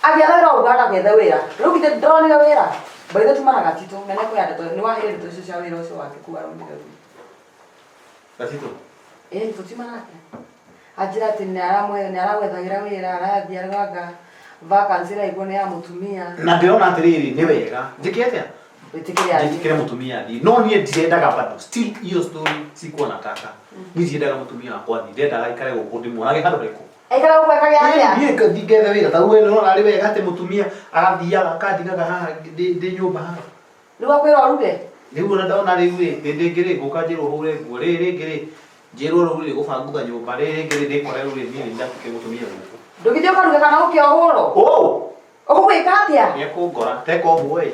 Agĩetha wĩra Uganda agĩethe wĩra. Rĩu githĩ ndonire wĩra? By the way tumana gatitũ na nĩekũhe ndeto nĩ waheire ndeto icio cia wĩra ũcio wake kũu araumire rĩu. Gatitũ? Ĩĩ tũtiuma nake. Anjĩra atĩ nĩ aragwethagĩra wĩra arathiĩ arauga vacancy ĩraigwo nĩ ya mũtumia. Na ndĩrona atĩrĩrĩ nĩ wega njĩke atĩa? Wĩtĩkĩre athiĩ. Njĩtĩkĩre mũtumia athiĩ. No niĩ ndirendaga bado still hiyo story sikuwa nataka. Niĩ ndirendaga mũtumia wakwa athiĩ ndendaga aikare gũkũ ndĩmuonage handũ harĩkũ. Aikare gũkũ ekage atĩa? Niĩ ngathiĩ ngethe wĩra ta rĩu we nĩũrona arĩ wega atĩ mũtumia agathiaga akandigaga haha ndĩ nyũmba haha. Rĩu akwĩra ũruge? Rĩu ona ndona rĩu rĩ, hĩndĩ ĩngĩ rĩ, ngũka njĩrwo hũre nguo, rĩrĩ rĩngĩ rĩ, njĩrwo rĩu rĩ, gũbangutha nyũmba, rĩrĩ rĩngĩ rĩ, ndĩkore rĩu rĩ, niĩ nĩ ndatuĩkire mũtumia gũkũ. Ndũgĩthiĩ ũkaruge kana ũkĩohũrwo? Ũũ! Ũgũgĩka atĩa? Nĩ ekũngora, teka ũguo ĩ,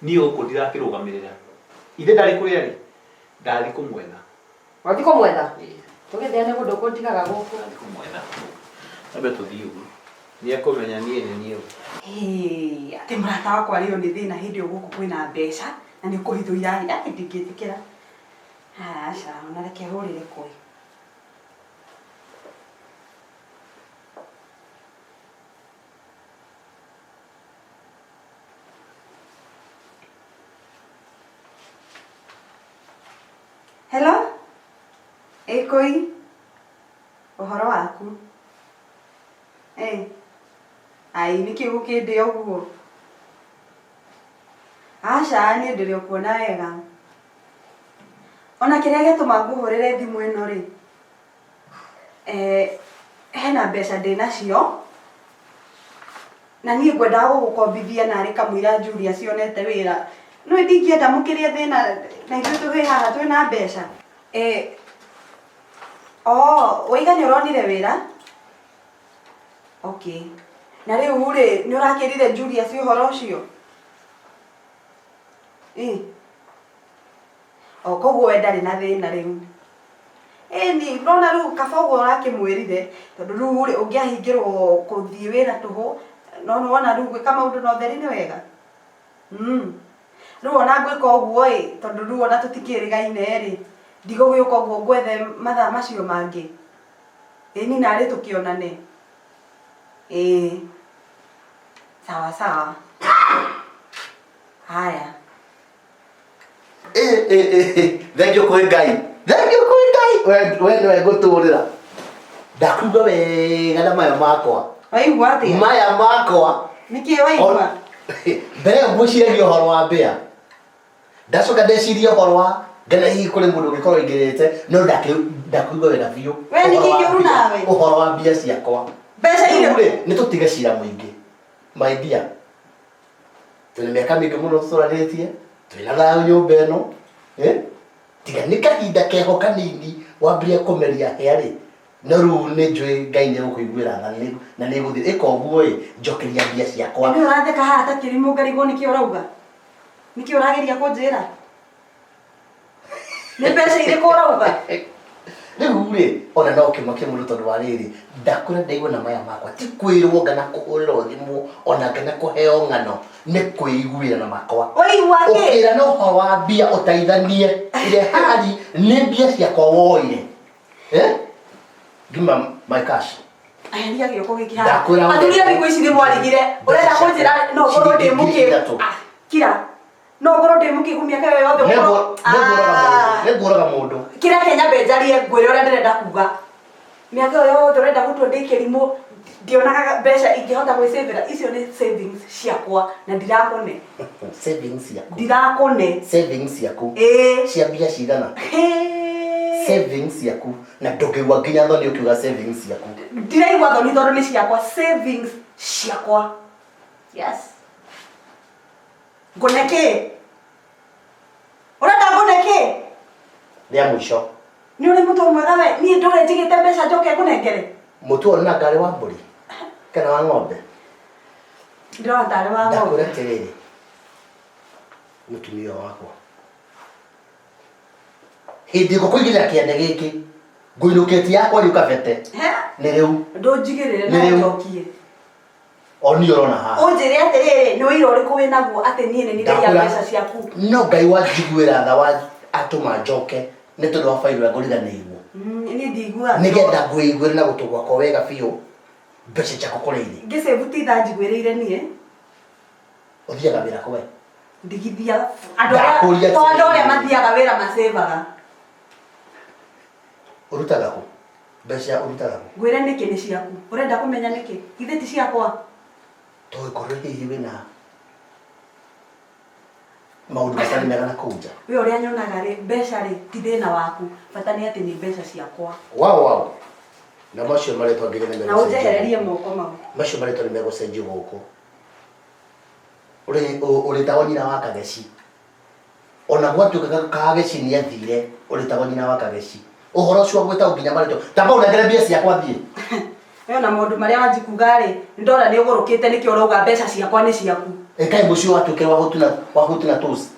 niĩ gũkũ ndirakĩrũgamĩrĩra. Ithe ndarĩ kũrĩa rĩ, ndathiĩ kũmwetha. Wathiĩ kũmwetha? Tũgĩthiĩ nĩ kũndũ kũndigaga gũkũ. Ndathiĩ kũmwetha. Ambe tũthiĩ ũguo. Nĩ ekũmenya niĩ nĩ niĩ ũ. Hĩĩ, atĩ mũrata wakwa arĩo nĩ thĩna hĩndĩ ĩyo gũkũ kwĩna mbeca na nĩ ũkũhithwo irarĩ atĩ ndingĩtĩkĩra. Aca, ona reke hũrĩre kũĩ. Hello? Ĩ kũi? Ũhoro waku? Ĩ. Ai, nĩkĩ ũgũkĩndĩa ũguo? Aca, niĩ ndĩrĩ o kuona wega. Ona kĩrĩa gĩatũma ngũhũrĩre thimũ ĩno rĩ, eh, hena mbeca ndĩnacio, Na niĩ ngwendaga gũgũkombithia narĩ kamũira Julius onete wĩra. Nĩũĩ ndingĩenda mũkĩrĩe thĩna na ithuĩ twĩ haha twĩna mbeca. Ĩ, oo, waiga nĩ ũronire wĩra? Okay. Na rĩu rĩ, nĩ ũrakĩrire Julius ũhoro ũcio? Ĩ. O koguo we ndarĩ na thĩna rĩu. Ĩni, nĩwona rĩu kaba ũguo ũrakĩmwĩrire, tondũ rĩu rĩ, ũngĩahingĩrwo gũthiĩ wĩra tũhũ, no nĩwona rĩu gwĩka maũndũ na ũtheri nĩ wega. Rĩu ona ngwĩka ũguo ĩ, tondũ rĩu ona tũtikĩrĩgaine rĩ, ndigũgĩũka ũguo ngwethe mathaa macio mangĩ. Ĩni narĩ tũkĩonane. Ĩĩ. Sawa sawa. Haya. Thengiũ kwĩ Ngai, thengiũ kwĩ Ngai, we nĩwe ngũtũrĩra. Ndakuga wega na maya makwa. Waigua atĩa? Maya makwa. Nĩkĩ waigua? Mbere ĩyo ngwĩciragia ũhoro wa mbĩa. Ndacoka ndeciria ũhoro wa ngana hihi kũrĩ mũndũ ũngĩkorwo aingĩrĩte no ndakũigua wega biũ. We nĩkĩ Ũhoro wa kĩũru mbia- nawe? Ũhoro wa mbia ciakwa. Mbeca Rĩu irĩkũ? rĩ, nĩ tũtige cira mũingĩ. My dear, twĩna mĩaka mĩingĩ mũno tũtũranĩtie, twĩna thayũ nyũmba ĩno, eh? Tiga nĩ kahinda keho kanini wambirie kũmeria hĩa rĩ, no rĩu nĩ njũĩ Ngai nĩ egũkũiguĩra tha na nĩ egũthiĩ. Ĩka ũguo ĩ, njokeria mbia ciakwa. Nĩ ũratheka haha ta kĩrimũ ngarigwo nĩkĩ ũrauga? Nĩkĩ ũrageria kũnjĩra? Nĩ mbeca irĩkũ ũrauga? Rĩu rĩ, ona no ũkĩmakie mũndũ tondũ wa rĩrĩ, ndakwĩra ndaigua na maya makwa, ti kwĩrwo ngana kũhũrĩrwo thimũ, ona ngana kũheo ng'ano, nĩ kwĩiguĩra na makwa. Waigua kĩ? Ũkĩra na ũhoro wa mbia ũteithanie, ile hali nĩ mbia ciakwa woire. Eh? Give me my cash. Eheria gĩoko gĩkĩ haha. Ndakwĩra Athuri a thikũ ici nĩ mwarigire. Ũrenda kũnjĩra no ngorwo ndĩ mũkĩgu. Ah, Kira. No ngorwo ndĩ mũkĩgu mĩaka ĩyo yothe. ũkorwo- Ah. Nĩ ngũraga mũndũ. Kira Kenya mbe njarie ngwĩre ũrĩa ndĩrenda kuga. Mĩaka ĩyo yothe ũrenda gũtua ndĩ kĩrimũ ndionaga mbeca ingĩhota gwĩcĩvĩra. Icio nĩ savings ciakwa na ndirakũne. Savings ciaku. Ndirakũne. Savings ciaku. Ĩĩ. Cia mbia cigana? Hĩ. Savings ciaku. Na ndũngĩigua nginya thoni ũkiuga savings ciaku. Ndiraigua thoni tondũ nĩ ciakwa savings ciakwa. Yes. Ngũne kĩ? Ũrenda ngũne kĩ? Rĩa mũico. Nĩ ũrĩ mũtwe mwega we. Niĩ ndũre njigĩte mbeca njoke ngũnengere. Mũtwe ũrĩ na ngari wa mbũri kana wa ng'ombe? Ndĩrona tarĩ wa ng'ombe. Ndakwĩra atĩrĩrĩ, mũtumia wakwa, hĩndĩ ngũkũigĩrĩra kĩande gĩkĩ, ngũinũkĩtie yakwa rĩu kabete. He? Nĩ rĩu. Ndũnjigĩrĩre Nĩ no rĩu. ũnjokie. O niĩ ũrona haha. Ũnjĩre atĩrĩrĩ, nĩ ũira ũrĩkũ wĩnaguo atĩ niĩ nĩ niĩ ndaiya Ndakwĩra- mbeca ciaku? No Ngai wanjiguĩra tha wa atũma njoke nĩ tondũ wa bairo ĩrĩa ngũriganĩirwo. Niĩ ndiguaga. Nĩgetha ngwĩiguĩre na gũtũ gwakwa wega biũ mbeca ciakwa kũrĩa irĩ. Ngĩcĩbu ti tha njiguĩrĩire niĩ. Ũthiaga wĩra kũ we? Ndigithia andũ Ndakũria arĩa to andũ arĩa atĩrĩrĩ. mathiaga wĩra macĩvaga. Ũrutaga kũ? Mbeca ũrutaga kũ? Ngwĩre nĩkĩ nĩ ciaku. Ũrenda kũmenya nĩkĩ? Githĩ ti ciakwa? Tũgĩkorwo hihi wĩna maũndũ matarĩ mega na kũu nja. We ũrĩa nyonaga rĩ, mbeca rĩ ti thĩna waku. Bata nĩ atĩ nĩ mbeca ciakwa. Wow wow. Na macio marĩtwa nginya nĩ Na ũnjehererie moko mau. Macio marĩtwa nĩ megũcenjio gũkũ. Ũrĩtagwo nyina wa Kageci. Ona gwatuĩka Kageci nĩ athire, ũrĩtagwo nyina wa Kageci. Ũhoro ũcio wa gwĩtagwo nginya marĩtwa. Tamba ũnengere mbia ciakwa thiĩ. We ona maũndũ marĩa wanji kuga rĩ, nĩ ndona nĩ ũgũrũkĩte nĩkĩo ũrauga mbeca ciakwa nĩ ciaku. Ĩkai mũciĩ watuĩkire wa hutu na tusi.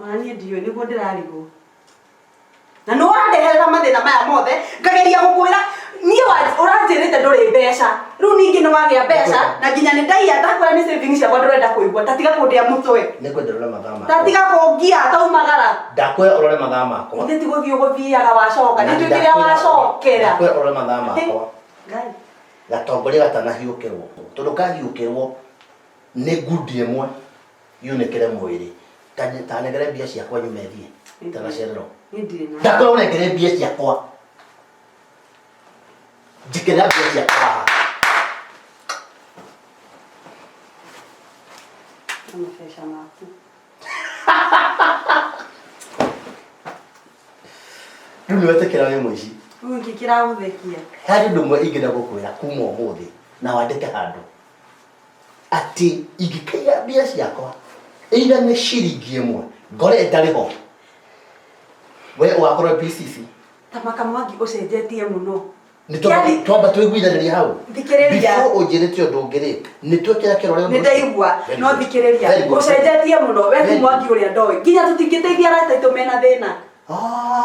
Ona niĩ ndiũĩ nĩguo ndĩrarigwo. Na nĩ ũrandeherera mathĩna maya mothe, ngageria gũkwĩra niĩ ũranjĩrĩte ndũrĩ mbeca. Rĩu ningĩ nĩ wagĩa mbeca na nginya nĩ ndaiya ndakwĩra nĩ savings ciakwa ndũrenda kũigua. Ta tiga kũndĩa mũtwe. Nĩ ngwenda ũrore mathaa makwa. Ta tiga kũngia taumagara. Ndakwĩra ũrore mathaa makwa. Ithe ti gũthiĩ ũgũthiaga wacoka. Nĩ njũĩ kĩrĩa wacokera. Ndakwĩra ũrore mathaa makwa. Ngai. Gatongoria gatanahiũkĩrwo. Tondũ kahiũkĩrwo nĩ ngundi ĩmwe yunĩkĩre mwĩrĩ. Ta nengere mbia ciakwa nyume thiĩ. Tanacererwo. Niĩ ndirĩ na. Ndakwĩra ũnengere mbia ciakwa. Njikĩrĩra mbia ciakwa haha. Na mabeca maku. Rĩu nĩ wetĩkĩra wĩ mũici. Rĩu nĩkĩ kĩragũthekia? Harĩ ũndũ ũmwe ingĩenda gũkwĩra kuma ũmũthĩ na wandĩke handũ. Atĩ ingĩkaiga mbia ciakwa either nĩ ciringi ĩmwe ngore ĩtarĩ ho. We ũgakorwo PCC. Ta Makamwangi ũcenjetie mũno. Nĩ twamba twĩiguithanĩrie hau. Thikĩrĩria. Before ũnjĩrĩte ũndũ ũngĩ rĩ, nĩ twekĩra kĩrore ũndũ Nĩ ũcio? ndaigua, Very no good. thikĩrĩria. Very good. Ũcenjetie mũno, we ti Very Mwangi ũrĩa ndoĩ. Nginya tũtingĩteithia arata aitũ mena thĩna.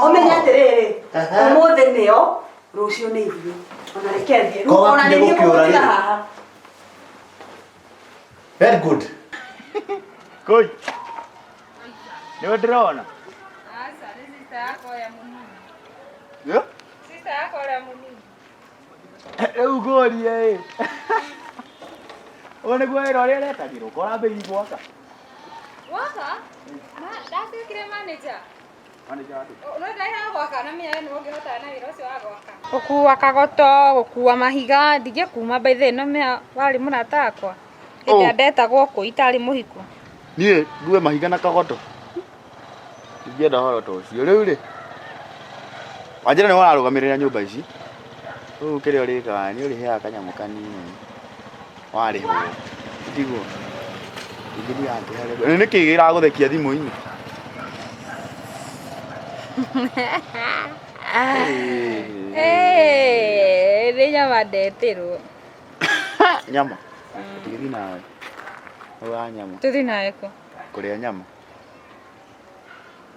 Ũmenye atĩrĩrĩ, ũmũthĩ nĩo, rũciũ nĩ ithuĩ. Ona reke thiĩ. Rĩu Koga ona kinya nĩ niĩ gũkĩũra ngũgũtiga rĩ. haha. Very good. Koi. Nĩwe ndĩrona. Aca, nĩ sister yakwa ũrĩa mũnini. Yeah? Sister yakwa ũrĩa mũnini. Rĩu ngũrie ĩ. Ũyũ nĩguo wĩra ũrĩa ũretagĩrwo, korambĩrĩria gwaka. Gwaka? Ndatuĩkire manager. Manager wa kĩ? No ndaira gwaka na menya we nĩwe ũngĩhotana na wĩra ũcio wa gwaka. Gũkua kagoto, gũkua mahiga, ndingĩkuma by the way, no menya warĩ mũrata wakwa. Hĩndĩ ĩrĩa ndetagwo kũ itarĩ mũhiku. Niĩ ngue mahiga na kagoto. Ndingĩenda ũhoro ta ũcio. Rĩu rĩ, Wanjĩra nĩwe ũrarũgamĩrĩra nyũmba ici. Rĩu kĩrĩa ũrĩkaga nĩ ũrĩheaga kanyamũ kanini. Warĩhwo. Tiguo. Ingĩthiĩ atĩa? Nĩ kĩĩ kĩragũthekia thimũ-inĩ? Eh, nĩ nyama ndetĩrwo. Nyama. Tũgĩthiĩ nawe. Hau ha nyama. Tũthiĩ nawe kũ? Kũrĩa nyama.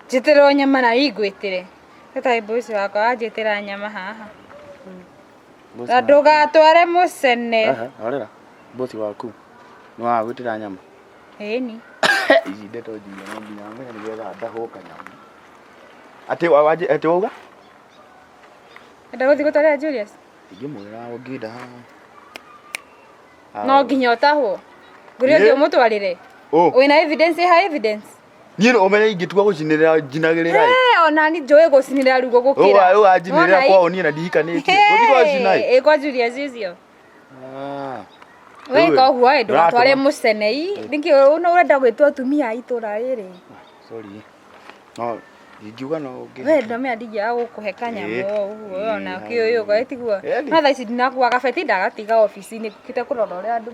Njĩtĩrwo nyama na ingwĩtĩre. Tata mboci wakwa wanjĩtĩra nyama haha. Bosi Na waku. ndũgatware mũcene. Aha, horera. Bosi waku. Nĩ wagwĩtĩra nyama. Ĩni. Ici ndeto njiga no nginya menye nĩgetha ndahwo kanyamũ. Atĩ wa- wanjĩ- atĩ wauga? Enda gũthiĩ gũtwarĩra Julius? Ingĩmwĩra ũngĩnda haha. No nginya ũtahwo. Ngũrĩ ũthiĩ ũmũtwarĩre. Ũ. Wĩna evidence ĩha evidence? Niĩ no ũmenye ingĩtua gũcinĩrĩra njinagĩrĩra ĩ. Eh, ona ni njũĩ gũcinĩrĩra rugo gũkĩra. Ũganjinĩrĩra Wona ĩ? kwao niĩ na ndihikanĩtie. Gũthiĩ gwacina ĩ. Ĩ kwa Julius ũcio. Ah. Weka ũguo ĩ ndũgatware Ndũratũma. mũcene ĩ. Nĩkĩ ũno ũrenda gwĩtua atumia a itũra rĩrĩ? Sorry. No ingiuga no ũngĩ. We ndomenya ndingĩaga gũkũhe kanyamũ Ĩ. o ũguo ona Ĩ, kĩũyũ ũguo tiguo. Ĩni. No thaa ici ndinakuaga gabeti ndagatiga obici-inĩ ngũkĩte kũrora ũrĩa andũ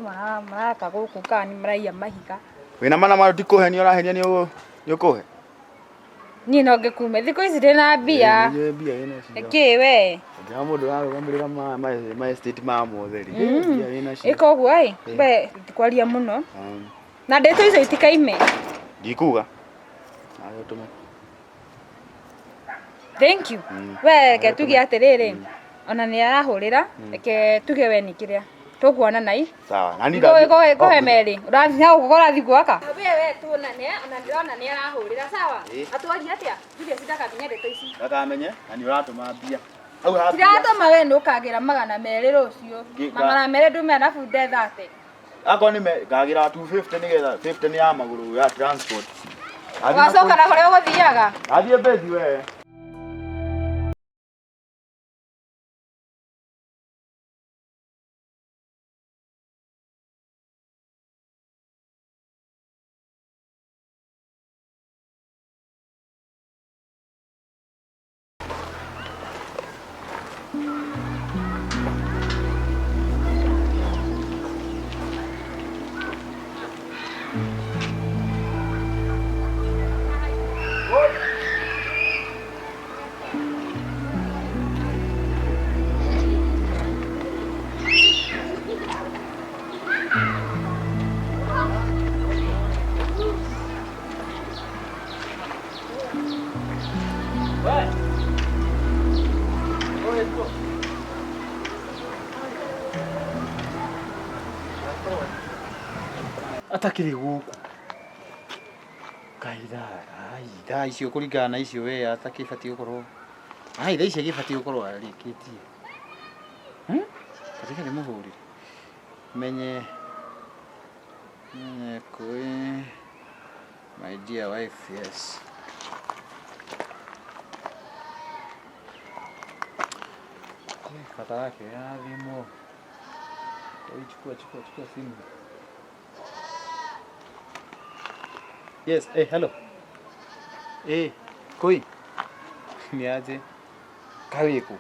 maraka gũkũ kana nĩ maraiya mahiga. Wĩna mana ma tikũhenia ũrahenia nĩ nĩ ũkũhe. Niĩ no ngĩkume thikũ ici ndĩna mbia. Ĩ, mbia wĩna cio. Ĩkĩ we? Njaa mũndũ ũrarũgamĩrĩra ma ma ma estate ma mothe rĩ. Mbia wĩna cio. Ĩka ũguo ĩ we tikwaria mũno. Na ndeto icio itikaime. Ndikuga. Nawe ũtũme. Thank you. We reke tuge atĩrĩrĩ ona nĩ arahũrĩra reke tuge we nĩ kĩrĩa tũkuona nai. Sawa. Nani Ngũhe merĩ ũrathiĩ na gũkũ ũrathiĩ gwaka. We we tuonane ona ndĩrona nĩ arahũrĩra sawa. Atwaria atĩa? Julius ndakamenya ndeto ici. Ndakamenye na nĩ ũratũma mbia. Hau ha mbia. Ndiratũma we nĩ ũkagĩra 200 rũciũ. 200 ndume arabu ndethate. Akorwo nĩ ngagĩra 250 nĩgetha 50 nĩ ya magũrũ ya transport. Ũgacoka na kũrĩa ũgũthiaga. Athiĩ bethi we. Atakĩrĩ gũkũ. Ngai thaa, ai, thaa icio kũringana na icio we atakĩbatiĩ gũkorwo. Ai, thaa ici agĩbatiĩ gũkorwo arĩkĩtie. Katika ndĩmũhũrĩre. Menye menye kwĩ my dear wife, yes. Bata yake ya thimũ. Oi, chukua chukua chukua simu. Yes, eh, hello. Eh, koi. Ni aje? Kaĩ wĩ kũ?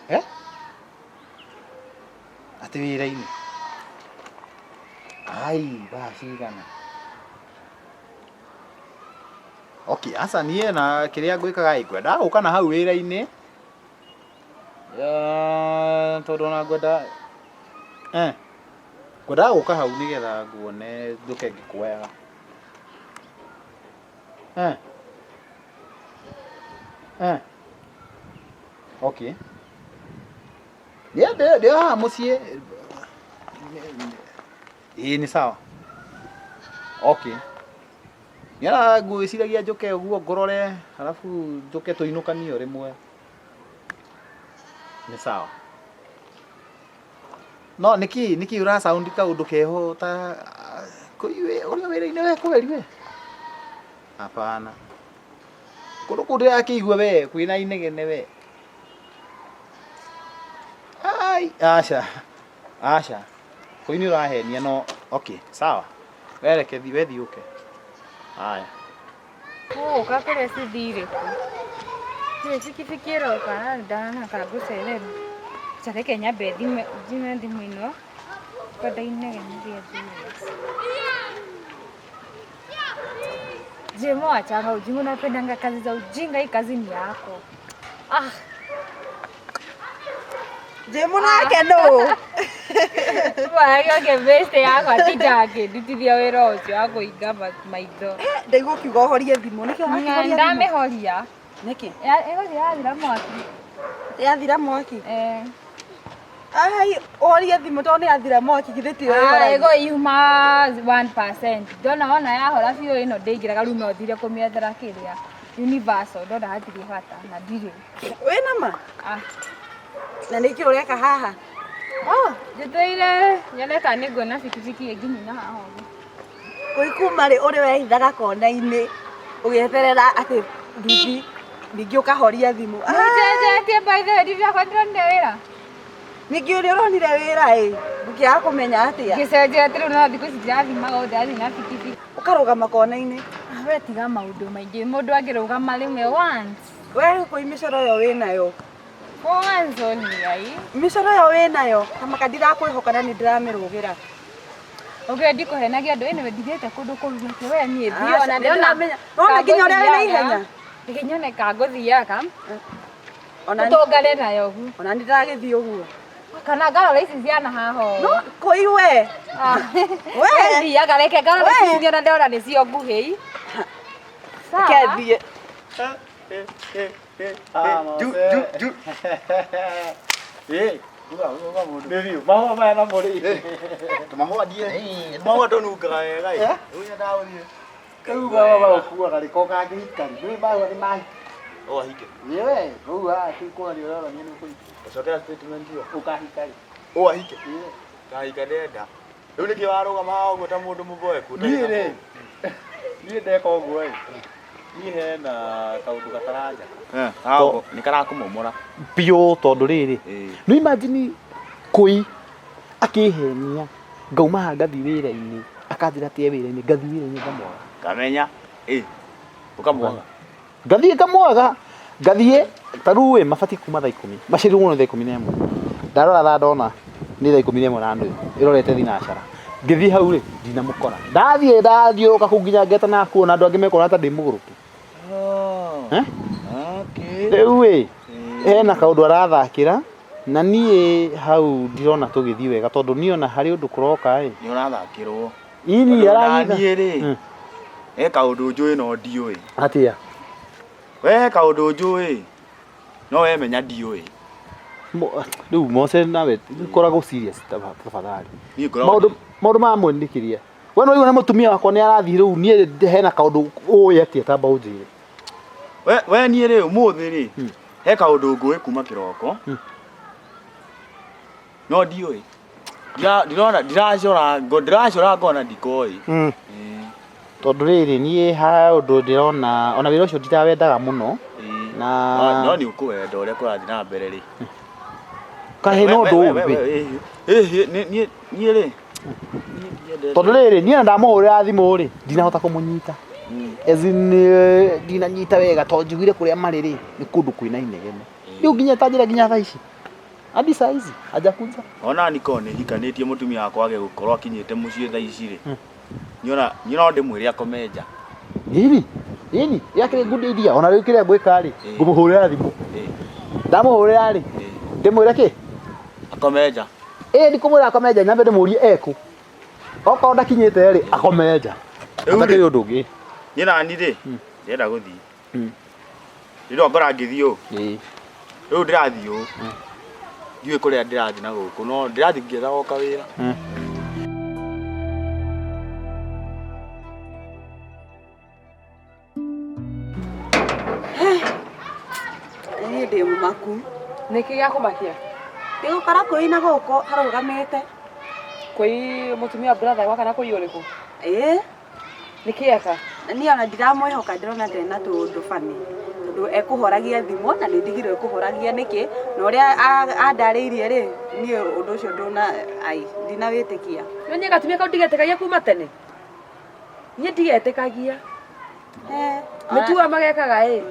Eh? Atĩ wĩra-inĩ? Ai, thaa cigana? Okay, aca niĩ na kĩrĩa ngwĩkaga ĩ ngwendaga gũka na hau wĩra-inĩ. Tondũ ona ngwenda eh ngwendaga gũka hau nĩgetha nguone njũke ngĩkuoyaga. Eh. Eh. Okay. Ndĩ ndĩ haha mũciĩ. Ĩĩ nĩ sawa. Okay. Nĩona ngwĩciragia njũke ũguo ngũrore arabu njũke tũinũkanie o rĩmwe. Nĩ sawa. No nĩkĩ nĩkĩ ũra sound kaũndũ keho ta kũi ũrĩa wĩra-inĩ we kweri we? Hapana. Kũndũ kũu ndĩrakĩigua we kwĩna inegene we. Ai, aca. Aca. Kũi nĩ ũrahenia no okay, sawa. We reke thiĩ we thiĩ ũke. Haya. Ũgũka kũrĩa cithire kũ? Ndirĩ bikibiki ĩroka na ndahana ka ngũcererwo. Acha reke nyambe thime thime thimũ ĩno kwenda inegene rĩa Julius. Jemo, achanga ujinga, unapendanga kazi za ujinga, hii kazi ni yako. Ah, Jemo nake nũ? Wage beste yakwa atindaga akĩndutithia wĩra ũcio wa kũhinga maitho. Ndaigua ũkiuga ũhorie thimũ. Nĩkĩ ũrakĩhoria thimũ? Ndamĩhoria. Nĩkĩ? Ĩgũthiĩ yathira mwaki. Yathira mwaki? Eh. Ai, ũhorie thimũ tondũ nĩ yathira mwaki githĩ tiyo Ah, ĩhoragia? ĩgo yuma 1%. Ndona ona yahora biũ ĩno ndĩingĩraga rĩu no thire kũmĩethera kĩrĩa Universal ndona hatirĩ bata na ndirĩ. Wĩna ma? Ah. Na nĩkĩ ũreka haha? Oh, njĩtĩire nyone kana nĩnguona bikibiki ĩnginyie na haha ũguo. Kũi kuma rĩ ũrĩ wehithaga kona-inĩ ũgĩeterera atĩ nduthi ningĩ ũkahoria thimũ. Ah, Mũcenjetie by the way, ndirakwa ndĩronire wĩra. Ningĩ ũrĩa ũronire wĩra ĩ, ngũkĩaga kũmenya atĩa? Ngĩcenjetie rĩu no thikũ ici ndirathimaga ũũ ndĩrathiĩ na bikibiki. Ũkarũgama kona-inĩ. Ah, we tiga maũndũ maingĩ mũndũ angĩrũgama rĩmwe once. We kũi mĩcoro ĩyo wĩnayo. For once only ai. Mĩcoro ĩyo wĩnayo, kamaka ndirakwĩhoka na nĩ ndĩramĩrũgĩra. Ũngĩ ndikũhenagia andũ anyway ndithiĩte kũndũ kũu atĩ we niĩ thiĩ Aca, ona nĩ ndĩrona ndĩramenya. Wona nginya ũrĩa wĩna ihenya? Reke nyone ka ngũthiaga Ona tũtũngane nayo ũguo. Ona nĩ ndĩragĩthiĩ ũguo. Kana ngarora ici ciana haha ũũ. No, kũi we. We thiaga reke ngarora We. ici ona ndĩrona nĩcio nguhĩ. Sawa. Reke thiĩ. Ju ju ju. Eh, uga uga mũndũ. Nĩ biũ. Mahũa maya namo rĩ. Tũmahũa ndiĩ. Mahũa tũnungaga wega ĩ. Rĩu nyendaga gũthiĩ. Rĩu baba ũkuaga rĩ ko kangĩhika rĩ nĩ mahũa nĩ mahika. Ũũ ahike. Ĩĩ rĩu haha ti kwaria ũrorania nĩ ũkũhika. Cokera statement ĩyo. Ũkahika rĩ. Ũũ ahike. Ndahika ndenda. Rĩu nĩkĩ warũgama haha ũguo ta mũndũ mũboeku? Niĩ rĩ niĩ ndeka ũguo ĩ niĩ hena kaũndũ gataranja. Nĩ karakũmomora. Biũ tondũ rĩrĩ nĩ imagine kũi akĩhenia ngauma haha ngathiĩ wĩra-inĩ akanjĩra atĩ e wĩra-inĩ ngathiĩ wĩra-inĩ ngamwaga. Ngamenya. Ĩ. Ũkamwaga. Ngathiĩ ngamwaga ngathiĩ ta rĩu ĩ mabatiĩ kuma thaa ikũmi maciarirwo nĩ thaa 11 ndarora thaa ndona nĩ thaa 11 na nuthu ĩrorete thinacara ngĩthiĩ hau rĩ ndinamũkora ndathiĩ ndathiũrũrũka kũu nginya ngetana kuona andũ angĩ mekona ta ndĩ mũgũrũki. Eh? Rĩu ĩ hena kaũndũ arathakĩra na niĩ hau ndirona tũgĩthiĩ wega tondũ niĩ ona harĩ ũndũ kũroka ĩ Nĩ ũrathakĩrwo. Ini Tondũ aranyita. naniĩ rĩ he kaũndũ njũĩ no ndiũĩ. Atĩa? We he kaũndũ njũĩ no we menya ndiũĩ. Rĩu Mose nawe koragwo serious tafadhali. Niĩ ngoragwo Maũndũ maũndũ maya mamwe nĩkĩria. We no ũigua nĩ mũtumia wakwa nĩ arathiĩ rĩu niĩ hena kaũndũ ũĩ atĩa tamba ũnjĩre. We we niĩ rĩ ũmũthĩ rĩ he kaũndũ ngũĩ kuma kĩroko no ndiũĩ. Ndirona ndiracora ngo ndĩracora ngona ndikoĩ. Tondũ rĩrĩ niĩ ha ũndũ ndĩrona ona wĩra ũcio ndirawendaga mũno na No nĩ ũkũwenda ũrĩa kũrathiĩ na mbere rĩ. Kaĩ no ũndũ ũyũ Ĩ niĩ niĩ rĩ tondũ rĩrĩ niĩ ona ndamũhũrĩra thimũ rĩ ndinahota kũmũnyita as in ndinanyita wega tondũ njiguire kũrĩa marĩ rĩ nĩ kũndũ kwĩna inegene rĩu nginya ta njĩra nginya thaa ici hadi saa hizi hajakuja. Ona niĩ korwo nĩ hikanĩtie mũtumia wakwa age gũkorwo akinyĩte mũciĩ thaa ici rĩ niĩ ona niĩ no ndĩmwĩre akome nja. Ĩni ĩni yakĩrĩ good idea ona rĩu kĩrĩa ngwĩka rĩ ngũmũhũrĩra thimũ ndamũhũrĩra rĩ ndĩmwĩre kĩ Akome nja. Ĩ ndikũmwĩra akome nja nyambe ndĩmũrie ekũ okorwo ndakinyĩte rĩ akome nja hatakĩrĩ ũndũ ũngĩ. Niĩ nani rĩ ndĩrenda gũthiĩ rĩrĩa ngora ngĩthiĩ ũũ rĩu ndĩrathiĩ ũũ ndiũĩ kũrĩa ndĩrathiĩ na gũkũ no ndĩrathiĩ ngĩethaga o kawĩra. Niĩ ndĩ mũmaku. Nĩkĩ gĩakũmakia? Ndĩgũkora kũi na gũkũ harũgamĩte. Kũi mũtumia wa brother gwa kana kũi ũrĩkũ? Ĩĩ. Nĩkĩ eka? Niĩ ona ndiramwĩhoka ndĩrona ndarĩ na tũũndũ bani tondũ ekũhoragia thimũ na nĩ ndigirwo ekũhoragia nĩkĩ na ũrĩa andarĩirie rĩ niĩ ũndũ ũcio ndũna ai ndinawĩtĩkia. Nĩ gatumia kau ndigetĩkagia kuma tene. Niĩ ndigetĩkagia. Mĩtugo magekaga ĩ.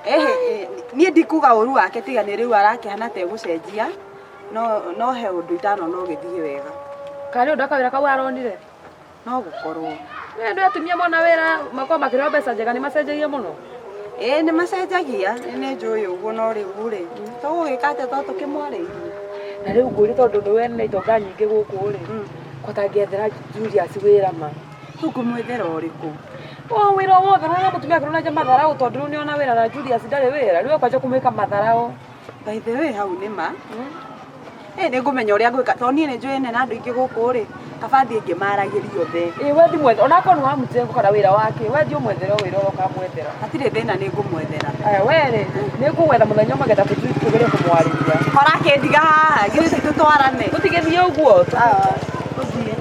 Ehe, niĩ ndikuga ũru wake tiga nĩ rĩu arakĩhana ta egũcenjia No no he ũndũ itanona ũgĩthiĩ wega. Kana nĩ ũndũ wa kawĩra kau aronire? No gũkorwo. Nĩ andũ atumia mona wĩra makorwo makĩrĩhwo mbeca njega nĩ macenjagia mũno. Ĩĩ nĩ macenjagia, nĩ nĩ njũĩ ũguo no rĩu rĩ, tũgũgĩka atĩa to tũkĩmwarĩirie. Na rĩu ngũrie tondũ nĩ we na itonga nyingĩ gũkũ rĩ, ko tangĩethera Julius wĩra ma. Rĩu ngũmwethera ũrĩkũ? O wĩra o wothe rũrĩa mũtumia akĩrona matharaũ tondũ rĩu nĩona wĩra na Julius ndarĩ wĩra, rĩu akwanja kũmwĩka matharaũ. By the way hau nĩ ma. Ĩ nĩ ngũmenya ũrĩa ngwĩka tondũ niĩ nĩ njũĩ nena andũ aingĩ gũkũ rĩ, kaba thiĩ ngĩmaragĩria othe. Ĩ we thiĩ mwethe onakorwo nĩ wa mjengo kana wĩra wake, we thiĩ ũmwethere o wĩra ũrĩa ũkamwethera. Hatirĩ thĩna nĩ ngũmwethera. Aya we rĩ, nĩ ngũgwetha mũthenya ũmwe getha tũthiĩ tũgerie kũmwarĩria. Kora akĩndiga haha, githĩ ti tũtwarane? Tũtigĩthiĩ ũguo. Tũthiĩ.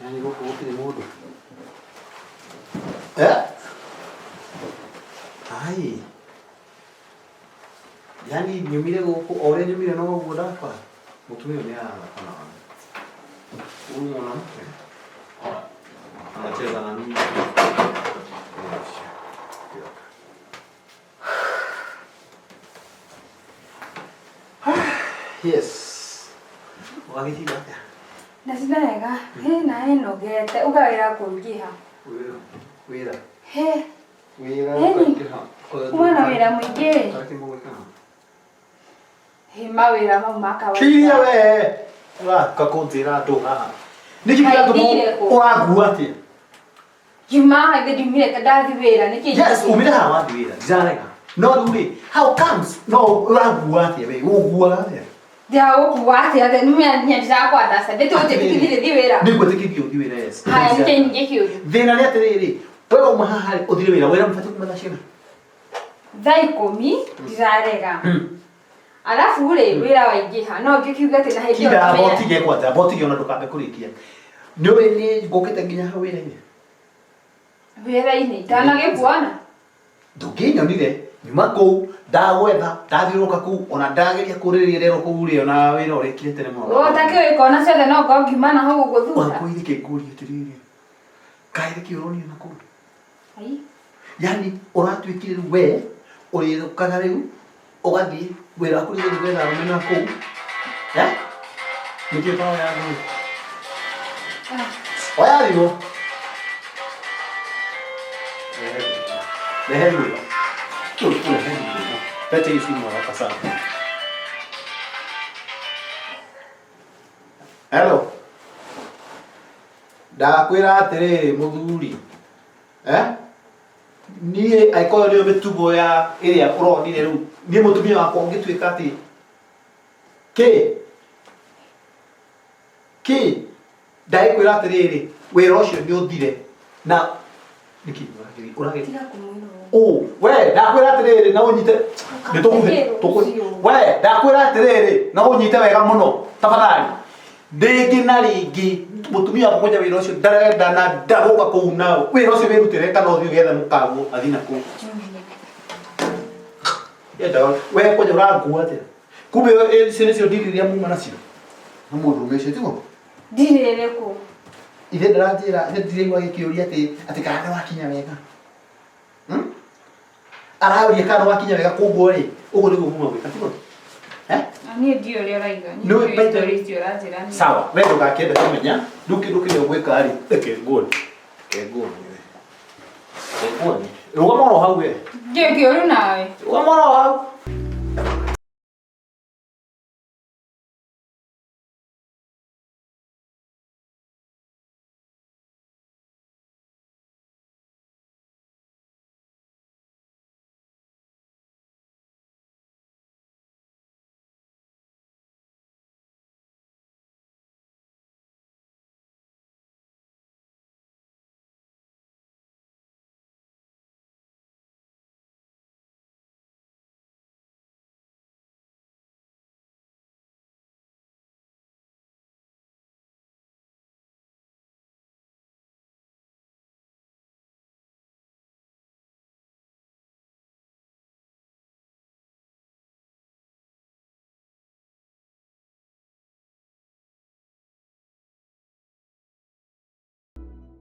Yani gũkũ gũtirĩ mũndũ. Eh? Ai. Yani nyumire gũkũ o ũrĩa nyumire no ũguo ndakora. Mũtumia ũyũ nĩ arathaka na wanyu. Huyu mwanamke anacheza na mimi. Yes. Wagĩtinda atĩa? Ndatinda wega. Hĩ na ĩnogete. Uga wĩra kũingĩha. Wĩra. Wĩra. Hĩ. Wĩra Ĩni. ũkaingĩha. Kuma na wĩra mũingĩ. Tarĩki mũgwĩka. Hĩ mawĩra mau ma kawaida. Kiria we. Ũraka kũnjĩra andũ haha. Nĩkĩ kĩratũma Kaingĩre kũ? ũrangua atĩa? Ngiuma haha ithe ndiumire ta ndathi wĩra nĩkĩ Yes, umire haha wathi wĩra. Ndirarega. No rĩu rĩ, how comes? No ũrangua atĩa we? Ũnguaga atĩa? Ndĩragũkua atĩa the numia nya ndĩrakwandasta ndĩ tũnjĩtĩkithire thi wĩra. Nĩngwĩtĩkithia ũthiĩ wĩra yes. Haya nĩkĩ nyingĩ kĩũru. Thĩna nĩ atĩrĩrĩ, we wauma haha rĩ, ũthire wĩra, wĩra mũbatiĩ kuma thaa cigana? Thaa ikũmi ndirarega. Alafu rĩ wĩra waingĩha no ngĩkiuga atĩ na hĩndĩ ĩyo Kinda ndamenya- botige kwanja, botige ona ndũkambe kũrĩkia. Nĩ ũĩ niĩ ngũkĩte nginya hau wĩra-inĩ? Wĩra-inĩ ndanagĩkuona. Ndũngĩnyonire nyuma kũu ndagwetha ndathiũrũrũka kũu ona ndageria kũrĩrĩria rero kũu rĩ ona wĩra ũrĩkire tene mũno. O takĩũĩ kona ciothe no ngorwo ngiuma na hau ũguo thutha. Wakwĩire kĩ ngũrie atĩrĩrĩ, kaĩ nĩkĩ ũronire na kũu? Ai. Yani ũratuĩkire rĩu we ũrĩũkaga rĩu ũgathiĩ wĩra waku nĩ gũthiĩ gwetha arũme na kũu. Eh? Nĩkĩ ũtaroya thimũ? Oya thimũ. Rehe thimũ. Rehe thimũ. Lete hii simu haraka sana. Hello. Ndakwĩra atĩrĩrĩ mũthuri. Eh? Niĩ angĩkorwo nĩyo mĩtugo ya ĩrĩa ũronire rĩu niĩ mũtumia wakwa ũngĩtuĩka atĩ kĩ kĩ ndagĩkwĩra atĩrĩrĩ wĩra ũcio nĩ ũthire na nĩkĩ ũrageria ũrageria Tiga kũmwĩra ũ we ndakwĩra atĩrĩrĩ na ũnyite nĩ tũkũhe we ndakwĩra atĩrĩrĩ na ũnyite wega mũno tafadhali rĩngĩ na rĩngĩ mũtumia wakwa kwanja wĩra ũcio ndarenda na ndagũka kũu nao wĩra ũcio wĩrutĩre kana ũthiĩ ũgethe mũkaguo athiĩ na kũu Yenda we kwanja ũrangua atĩa kumbe icio nĩcio ndiri iria muma nacio na mũndũrũme ũcio tiguo Ndirĩ ĩrĩkũ? ithe ndaranjĩra ithe ndiraigua agĩkĩũria atĩ atĩ kana nĩ wakinya wega Arauria kana nĩ wakinya wega koguo rĩ ũguo nĩguo muma gwĩka tiguo Eh? Niĩ ndiũĩ ũrĩa ũraiga. Niĩ Nĩ ndiũĩ by the story way- icio ũranjĩra niĩ. Sawa, we ndũgakĩende kũmenya rĩu kĩndũ kĩrĩa ũgwĩka rĩ reke nguone reke nguone we reke nguone rũgama oro hau we Ndiũĩ kĩũru nawe. rũgama oro hau